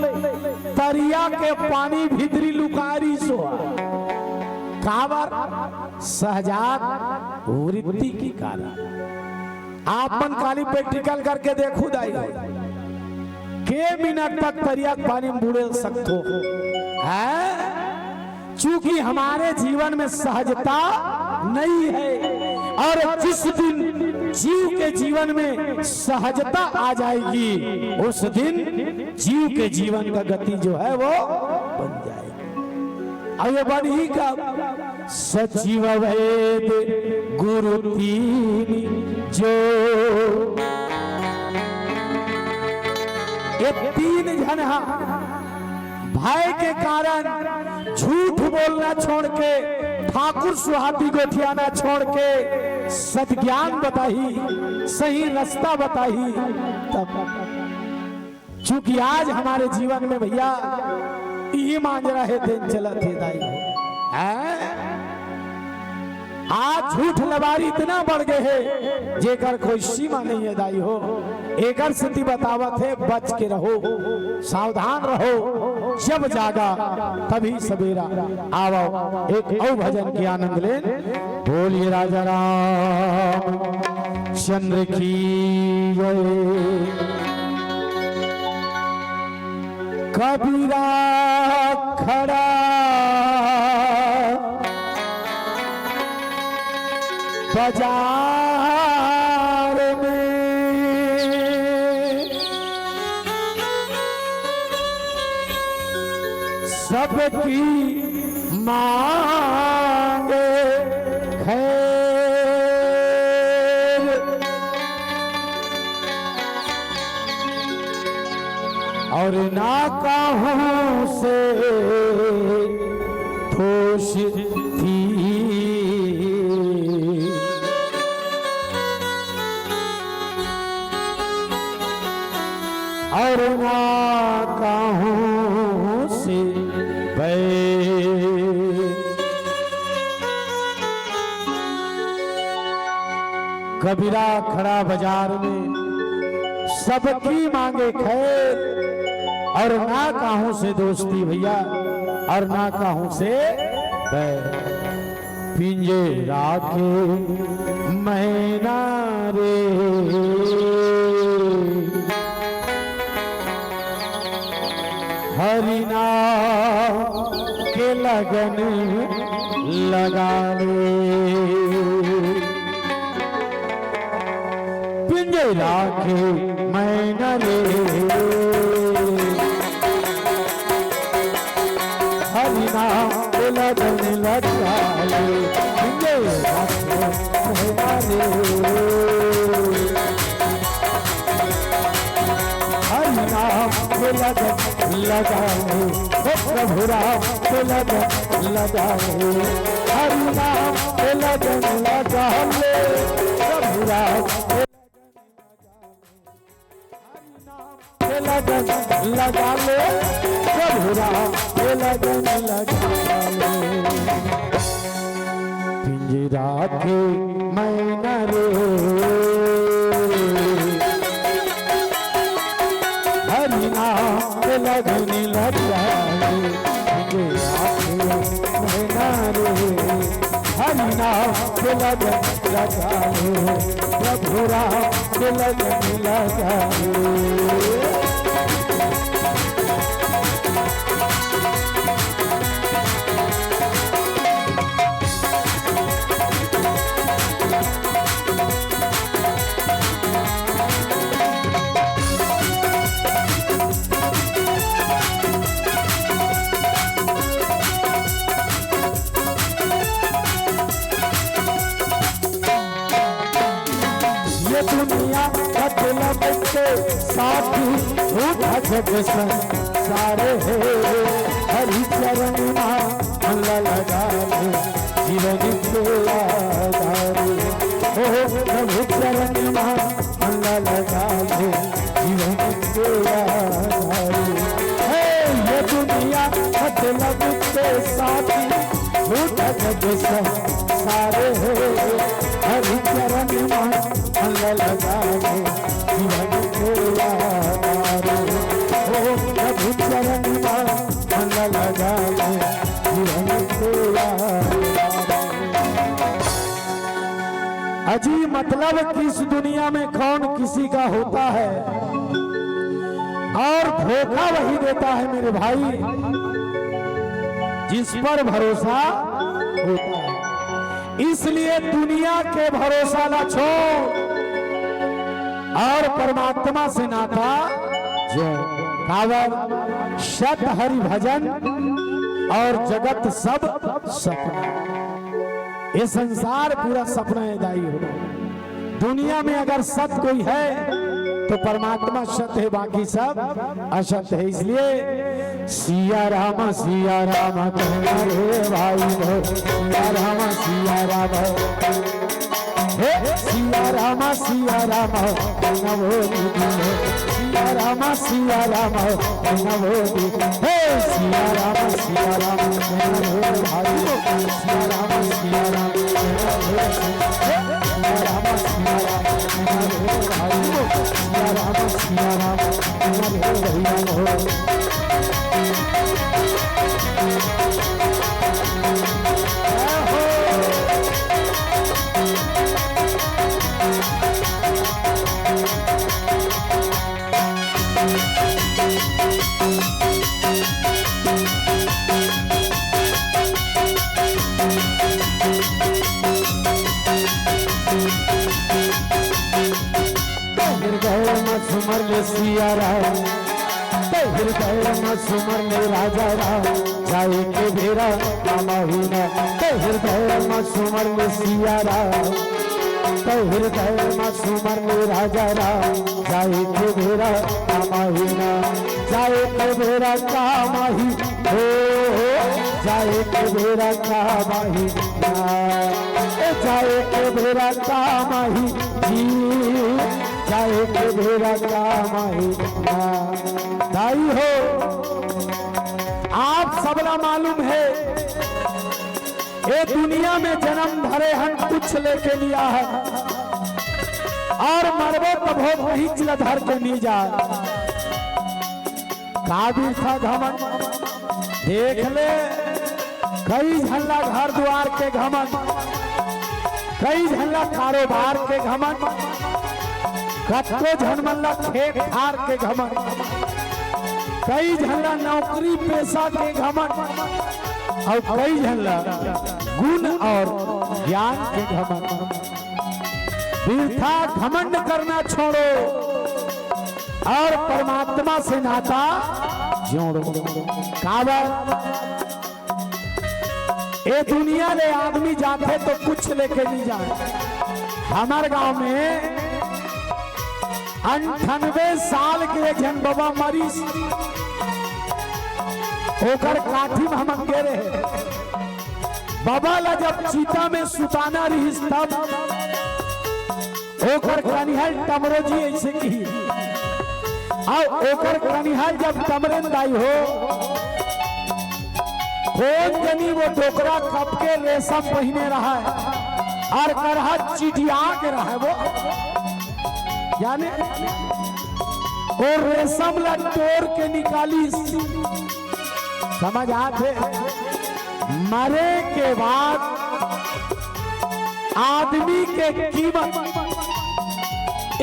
तरिया के पानी भीतरी लुकारिस हो। काबर? सहजात वृत्ति के कारण। आप मन काली practical करके देखू दाई, के मिनट तक तरिया के पानी में बूड़े सकथो, हैं? चूंकि हमारे जीवन में सहजता नहीं है, और जिस दिन जीव के जीवन में सहजता आ जाएगी, उस दिन जीव के जीवन का गति जो है वो बन जाएगी। अब ये बन ही कब? सचिव वेद गुरु तीन जो, ये तीन झन हा भय के कारण झूठ बोलना छोड़ के, ठाकुर सुहाती गोठियाना छोड़ के सतज्ञान बताही, सही रास्ता बताही। तब चूंकि आज हमारे जीवन में भैया इही मांजरा हे, तेन चलत हे दाई हो। हैं? आज झूठ लबारी इतना बढ़ गए हे, जेकर कोई सीमा नहीं है दाई हो। एकर सेती बतावत हे, बच के रहो, सावधान रहो, जब जागा तभी सवेरा। आवो, एक अउ भजन के आनंद लेन। बोलिए राजा राम चंद्र की जय। कबीरा खड़ा बाजार में, सबकी मांगे खैर। और ना कहूँ से दोष थी, और ना कहूँ से बैर। कबीरा खड़ा बाजार में, सबकी मांगे खैर, और ना काहू से दोस्ती भैया, और ना काहू से बैर। पिंजरा के मैना रे, हरि नाम के लगन लगा ले। पिंजरा के मैना रे, हरि नाम के लगन लगा ले। पिंजरा के मैना रे, हरि नाम के लगन लगा ले, ओ प्रभु राम के लगन लगा ले, हरि नाम के लगन लगा ले, प्रभु राम के लगन लगा ले, प्रभु राम के लगन लगा ले। पिंजरा के मैना रे, हरि नाम के लगन लगा ले। पिंजरा के मैना रे, हरि नाम के लगन लगा ले, प्रभु राम के लगन लगा ले। ये दुनिया मतलब के साथी, झूठा जग संसार हे। हरि चरण मा मन लगा ले, जीवन के आधार। ओ प्रभु चरण मा मन लगा ले, जीवन के आधार। हे ये दुनिया मतलब के साथी, झूठा जग संसार हे। हरि चरण मा मन लगा ले, जीवन के आधार। ओ प्रभु चरण मा मन लगा ले, जीवन के आधार। अजी, मतलब कि इस दुनिया में कौन किसी का होता है और धोखा वही देता है मेरे भाई, जिस पर भरोसा होता है। इसलिए दुनिया के भरोसा ला छोड़ और परमात्मा से नाता जोड़। काबर? सत हरि भजन और जगत सब सपना। ये संसार पूरा सपना है दाई हो। दुनिया में अगर सत कोई है तो परमात्मा सत है, बाकी सब असत है। इसलिए सिया राम सिया राम कहना रे भाई हो, सिया राम सिया राम। हे सिया राम सिया राम नवो दीदी हो, सिया राम सिया राम नवो दीदी। हे सिया राम सिया राम नवो भाई हो, सिया राम सिया राम नवो। हे सिया राम सिया राम नवो भाई हो, सिया राम सिया राम नवो भैया हो। हृदय में सुमर ले सिया राम, ते हृदय में सुमर ले राजा राम, जाए के बेरा काम आही ना। ते हृदय में सुमर ले सिया राम, ते हृदय में सुमर ले राजा राम, जाए के बेरा काम आही ना। जाए के बेरा काम आही, हो, हो, जाए के बेरा काम आही ना। ए, जाए के बेरा काम आही जी, जाए के बेरा काम आही ना। दाई हो, आप सबला मालूम है, ये दुनिया में जन्म धरे हन कुछ लेके लिया है, अउ मरबो तभो कहींच ल धर के नी जाय। का बिरथा घमंड? देख ले, कई झन ला घर दुवार के घमंड, कई झन ला कारोबार के घमंड, कतको झन मन ला खेत खार के घमंड, कई झन ला नौकरी पेशा के घमंड, अउ कई झन ला गुण अउ ज्ञान के घमंड। बिरथा घमंड करना छोड़ो अउ परमात्मा से नाता जोड़ो। काबर? ए दुनिया ले आदमी जाथे त कुछ लेके नी जाय। हमर गांव में अंठानबे साल के एक झन बबा मरिस, ओकर काठी म हमन गे रहे। बबा ला जब चिता में सुताना रिहिस तब ओकर कनिहा ल टमरो जी अइसे किहिस। अउ ओकर कनिहा ल जब टमरेन दाई हो, कोन जनी वो डोकरा कब के रेशम पहिने रहय अउ करहा चिटिया के रहय वो, जाने वो रेशम ला टोर के निकालिस। समझ आथे? मरे के बाद आदमी के कीमत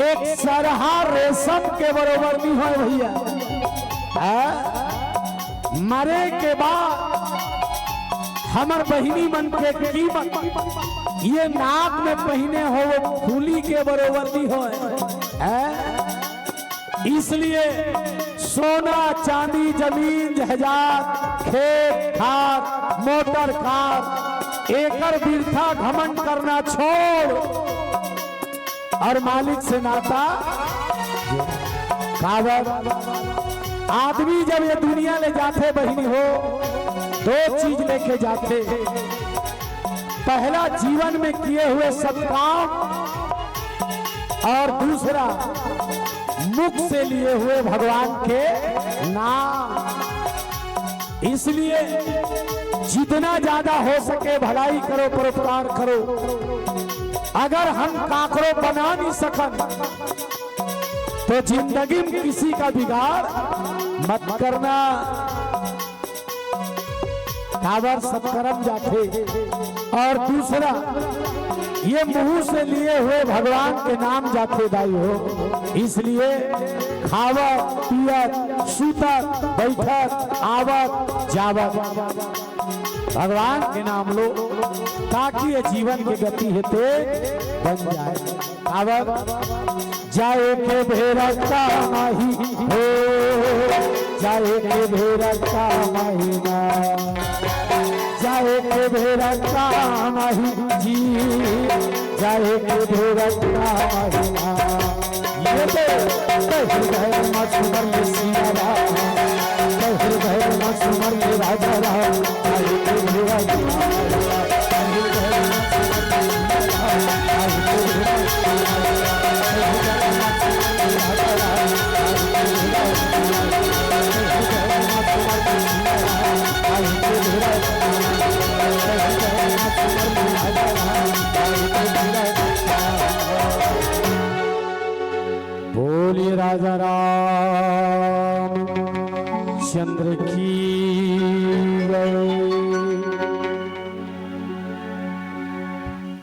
एक सरहा रेशम के बरोबर नी होय भइया। हाँ? मरे के बाद हमर बहिनी मन के कीमत ये नाक में पहिने हो वो फूली के बरोबर नी होय। हैं? इसलिए सोना, चांदी, जमीन जायदाद, खेत खार, मोटर कार, एकर बिरथा घमंड करना छोड़ अउ मालिक से नाता। काबर? आदमी जब ये दुनिया ले जाथे बहिनी हो, दो चीज लेके जाथे। पहला जीवन में किए हुए सत्काम अउ दूसरा मुख से लिए हुए भगवान के नाम। इसलिए जितना ज्यादा हो सके भलाई करो, परोपकार करो। अगर हम काकरो बना नी सकन, त जिंदगी में किसी का बिगाड़ मत करना। काबर सत्करम जाथे। अउ दूसरा, ये मुंह से लिए हुए भगवान के नाम जाथे दाई हो, इसलिए खावत, पियत, सुतत, बइठत, आवत, जावत भगवान के नाम लो, ताकि ये जीवन के गति हे ते बन जाय। काबर? जाए के बेरा काम आही हो, जाए के बेरा काम आही ना, जाए के बेरा काम आही जी, जाए के बेरा काम आही ना। ये तो हृदय में सुमर ले सिया राम, हृदय में सुमर ले राजा राम। बोलिए राजा राम चंद्र की जय।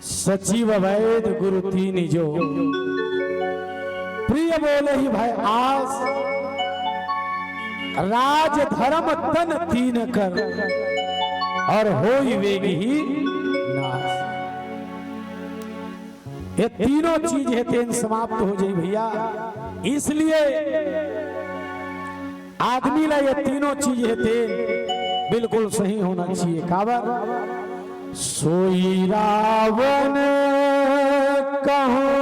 सचिव वैद गुरु तीन जो, प्रिय बोले ही भय आस, राज धर्म तन तीन कर, अउ होई वेग ही नाश। ये तीनों चीज हे तेन समाप्त हो जाई भइया। इसलिए आदमी ला ये तीनों चीज हे तेन बिल्कुल सही होना चाहिए। काबर? सोई रावण कहूँ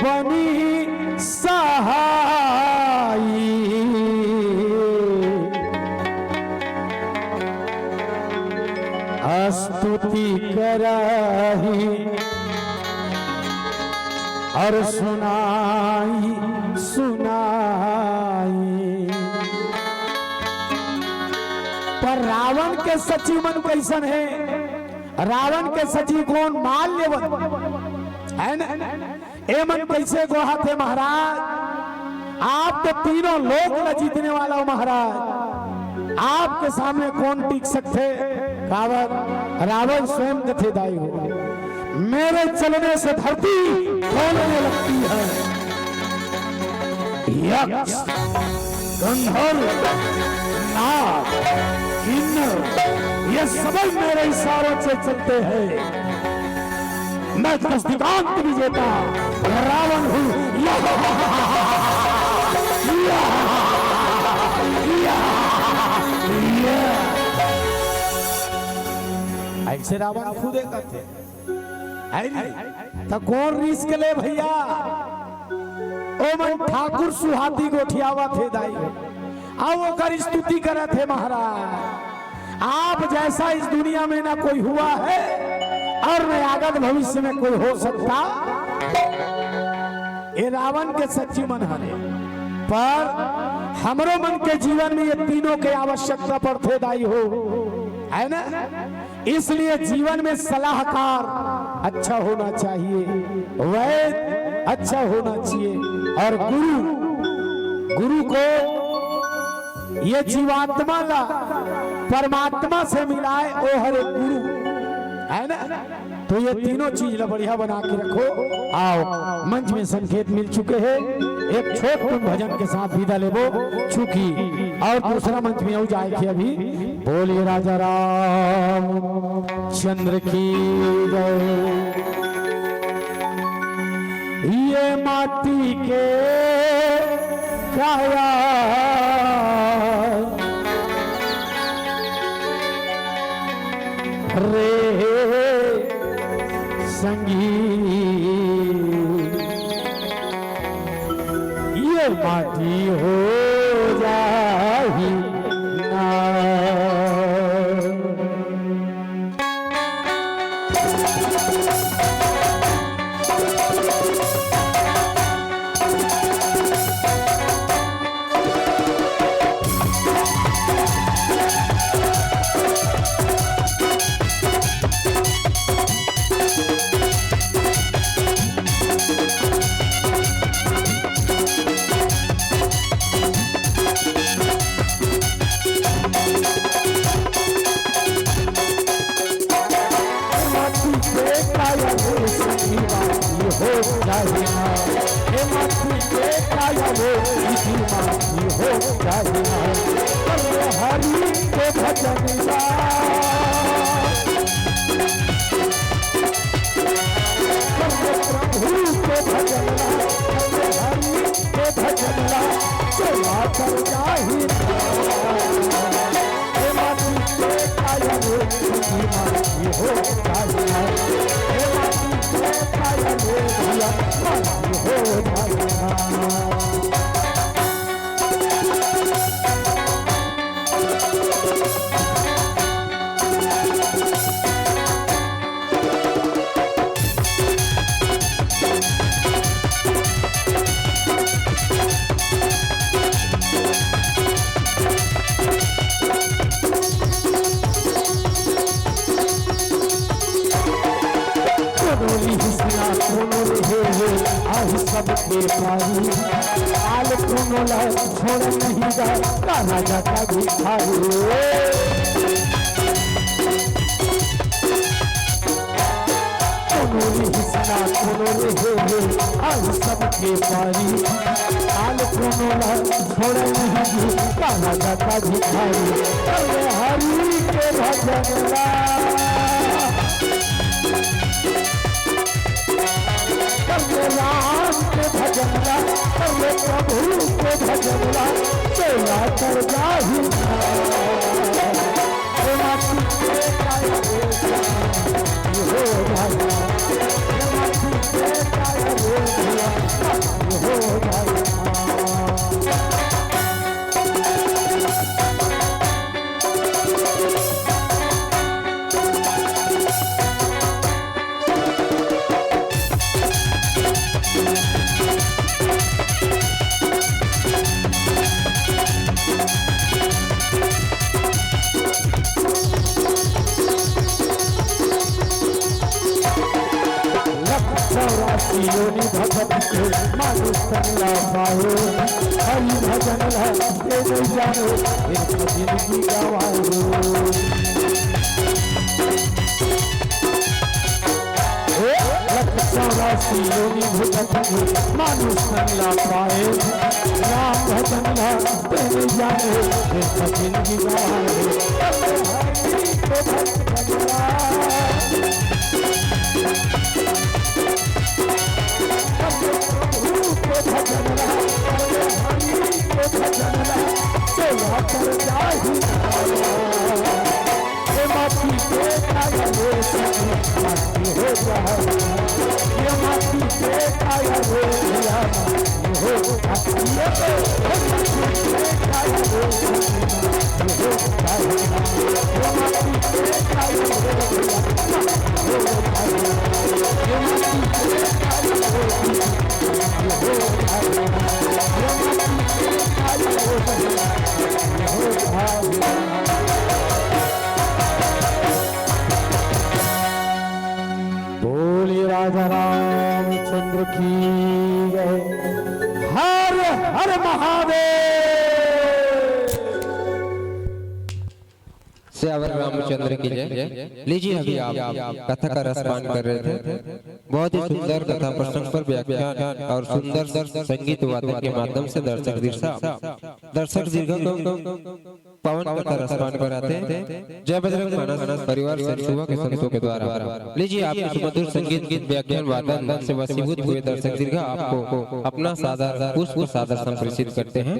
बनी सहाई, स्तुति करही अउ सुनाई सुनाई। पर रावण के सचिव मन कइसन हे? रावण के सचिव कोन? माल लेवन, है ना? ए मन कैसे गोहाथे महाराज? आप तो तीनों लोक ला जीतने वाला हो महाराज, आपके सामने कोन टिक सकथे? काबर रावण स्वयं कथे दाई हो, मेरे चलने से धरती डोलने लगती है। यक्ष, गंधर्व, नाग, किन्नर, ये सब मेरे इशारों से चलते हैं। मैं दशदिकांत विजेता रावण हूँ। या, या, या, या। ऐसे रावण खुदे करथे। है नी? त कोन रिस्क ले भैया? ओ मन ठाकुर सुहाती गोठियावत हे दाई, अउ ओकर स्तुति करत हे महाराज। आप जैसा इस दुनिया में ना कोई हुआ है और न आगत भविष्य में कोई हो सकता। ए रावण के सच्ची मन हरे, पर हमरो मन के जीवन में ये तीनों के आवश्यकता पड़थे दाई हो, है ना? इसलिए जीवन में सलाहकार अच्छा होना चाहिए, वैद अच्छा होना चाहिए, और गुरु, गुरु को ये जीवात्मा ला परमात्मा से मिलाए, ओ हरे गुरु, है ना? तो ये तीनों चीज ला बढ़िया बना के रखो। आओ, मंच में संकेत मिल चुके हैं, एक छोट कुन भजन के साथ विदा लेबो, चूंकि और दूसरा मंच में अउ जाए के अभी। बोलिए राजा रामचंद्र की जय। ये माटी के काया रे संगी, ये माटी हो जाही ना। माटी के काया रे संगी, माटी हो जाही ना। हे माटी के काया रे संगी, माटी हो जाही ना। अरे हरि के भजन ला, अरे प्रभु के भजन ला, अरे हरि के भजन ला, चला कर जाही ना। हे माटी के काया रे, माटी हो जाही ना। हे माटी के काया रे भैया, माटी हो जाही ना। कोनो रिहिस ना कोनो रेहे हे, आही सबके पारी। काल कोनो ला छोड़ नहीं जा, का राजा का भिखारी। कोनो रिहिस ना कोनो रेहे हे, आही सबके पारी। काल कोनो ला छोड़ नहीं जी, कहाँ जाता भिखारी। अरे हरि के भजन ला, अरे राम के भजन ला, अरे प्रभु के भजन ला, चला कर जाही। योनि भगत के मानुष तन ला पाए, हरि भजन ला ते नहीं जाने, एक जिंदगी गवाए। हे लख चौरासी योनि भगत के मानुष तन ला पाए, राम भजन ला ते नहीं जाने, एक जिंदगी गवाए। हरि को भक्त बना। बोलिए राजा रामचंद्र की जय। हर हर महादेव। सियावर रामचंद्र की जय। लीजिए, अभी आप कथा का रसपान कर रहे थे। बहुत ही सुंदर कथा प्रसंग पर व्याख्यान और सुंदर संगीत वादन के माध्यम से दर्शक दीर्घा, दर्शक दीर्घा को पावन कथा रसपान कराते हैं। जय बजरंग मानस परिवार से सुबह के संतों के द्वारा। लीजिए, आपके सुमधुर संगीत, गीत, व्याख्यान, वादन से वशीभूत हुए दर्शक दीर्घा आपको अपना सादर पुष्प सादर संप्रेषित करते हैं।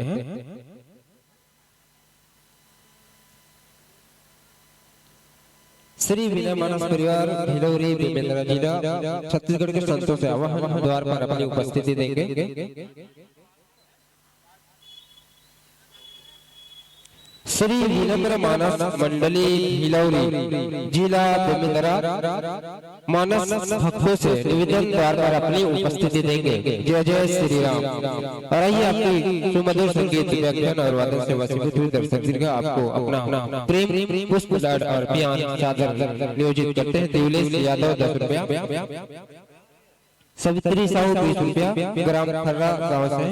श्री विनय मानस परिवार, भिलौरी, बेमेंदरा जिला, छत्तीसगढ़ के संतों से आवाहन, द्वार पर अपनी उपस्थिति देंगे। श्री विनम्र मानस मंडली, भिलौरी, जिला बेमेंदरा, मानस भक्तों से निवेदन, द्वार पर अपनी उपस्थिति देंगे। जय जय श्री राम। और आइए, आपकी सुमधुर संगीत, व्याख्यान और वादन से वशीभूत हुए दर्शक दीर्घा आपको अपना प्रेम, पुष्प, लाड और प्यार सादर नियोजित करते हैं। दिवलेश यादव, दस रुपया। सावित्री साहू, बीस रुपया, ग्राम खर्रा गांव से।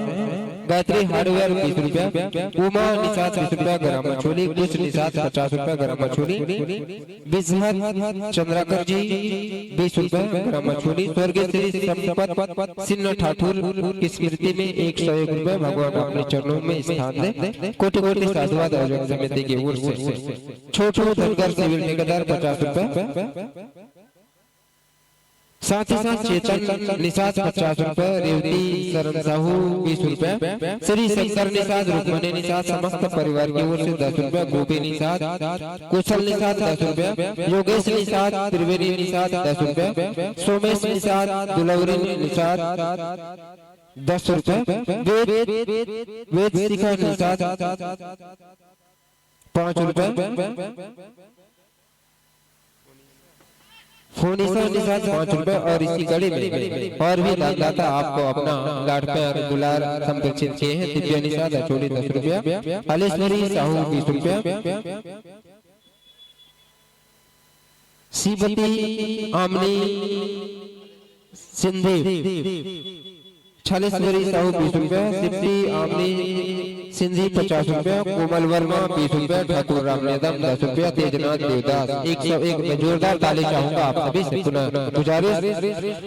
गायत्री हार्डवेयर, बीस रुपया। उमा निषाद, बीस रुपया, ग्राम मछोली। कुश निषाद, पचास रुपया, ग्राम मछोली। बिजहत चंद्राकर जी, बीस रुपए, ग्राम मछोली। स्वर्गीय श्री संपत सिन्हा ठाकुर की स्मृति में एक सौ एक रुपए। भगवान अपने चरणों में स्थान दे। कोटि कोटि साधुवाद आयोजन समिति की ओर से। छोटू धनगर सिविल ठेकेदार, पचास रुपए। साथ ही साथ चेतन निषाद, पचास रुपए, रेवती शरण साहू, बीस रुपए, श्री शंकर निषाद, रुक्मणी निषाद, समस्त परिवार की ओर से दस रुपए, गोपी निषाद, कुशल निषाद, दस रुपए, योगेश निषाद, त्रिवेणी निषाद, दस रुपए, सोमेश निषाद, दुलौरी निषाद, दस रुपए, वेद, वेद शिखा निषाद, पाँच रुपए, फोनिसा निषाद, पाँच रुपए। और इसी कड़ी में और भी दानदाता आपको अपना लाड़ प्यार दुलार संप्रेषित किए हैं। दिव्या निषाद, अचोली, दस रुपया। हालेश्वरी साहू, बीस रुपया। सीबती आमनी सिंधी, छालेश्वरी साहू, बीस रुपया। सिप्पी आमनी सिंधी, पचास रुपया। कोमल वर्मा, बीस रुपया। ठाकुर राम नेदम, दस रुपया। तेजनाथ देवदास, एक सौ एक। मैं जोरदार ताली चाहूंगा आप सभी से, पुनः गुजारिश।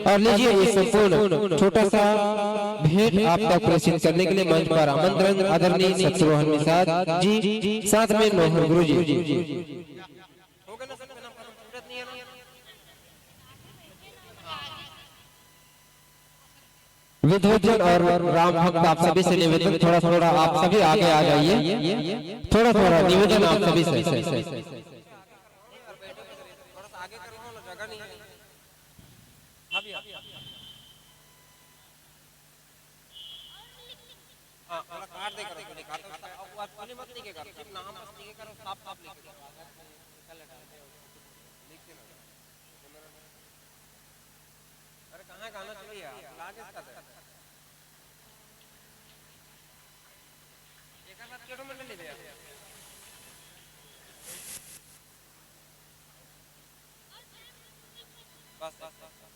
और लीजिए, ये संपूर्ण छोटा सा भेंट आप तक प्रेषित करने के लिए मंच पर आमंत्रण आदरणीय शत्रुघ्न निषाद जी, साथ में नोहर गुरु जी। विद्वजन और राम भक्त, आप सभी से निवेदन, थोड़ा थोड़ा आप सभी आगे आ जाइए, थोड़ा थोड़ा निवेदन आप सभी से। हाँ, थोड़ा काट दे करो, निकाल दो। अब वो आप सुने मत, लिखे करो, सिर्फ नाम बस लिखे करो, साफ साफ लिखे करो। अरे कहाँ गाना चलिए यार, लाग इसका दे। एक बार केटो मंडल ले भैया। बस, बस, बस, बस।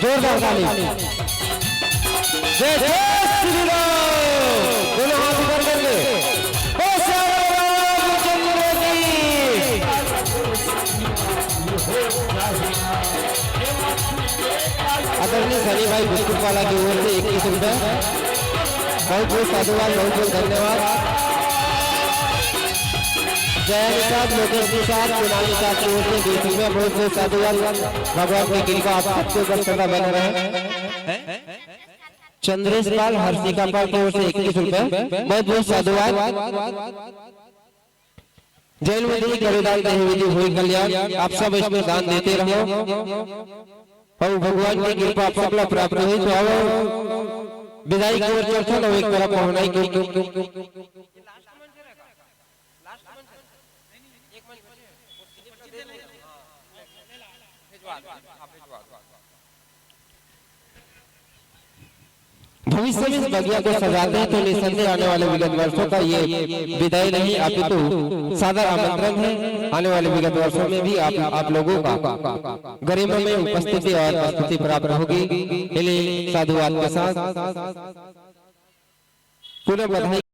जोरदार ताली। जय जय श्री राम। दोनों हाथ ऊपर करके। ओ श्याम रामचंद्र की। आदरणीय सनी भाई बिस्कुट वाला की ओर से इक्कीस रुपए। बहुत बहुत साधुवाद, बहुत बहुत धन्यवाद। जय निषाद, लोकेश निषाद, कुणाल निषाद की ओर से बीस रुपए। बहुत बहुत साधुवाद। भगवान की कृपा आप सबके ऊपर सदा बना रहे। चंद्रेश पाल, हर्षिका पाल की ओर से इक्कीस रुपए। बहुत बहुत साधुवाद। जैन मंदिर करुदान देह विधि होई कल्याण, आप सब इसमें दान देते रहो और भगवान की कृपा आप सबला प्राप्त होई। तो आओ, विदाई की ओर चलथन, एक तरफ पहुनाई की। भविष्य में इस बगिया को सजाते हैं तो निसंदेह आने वाले विगत वर्षों का ये विदाई नहीं, अपितु सादर आमंत्रण है। आने वाले विगत वर्षों में भी आप, आप लोगों का गरिमा में उपस्थिति और प्रस्तुति प्राप्त होगी। इन्हीं साधुवाद के साथ पुनः बधाई।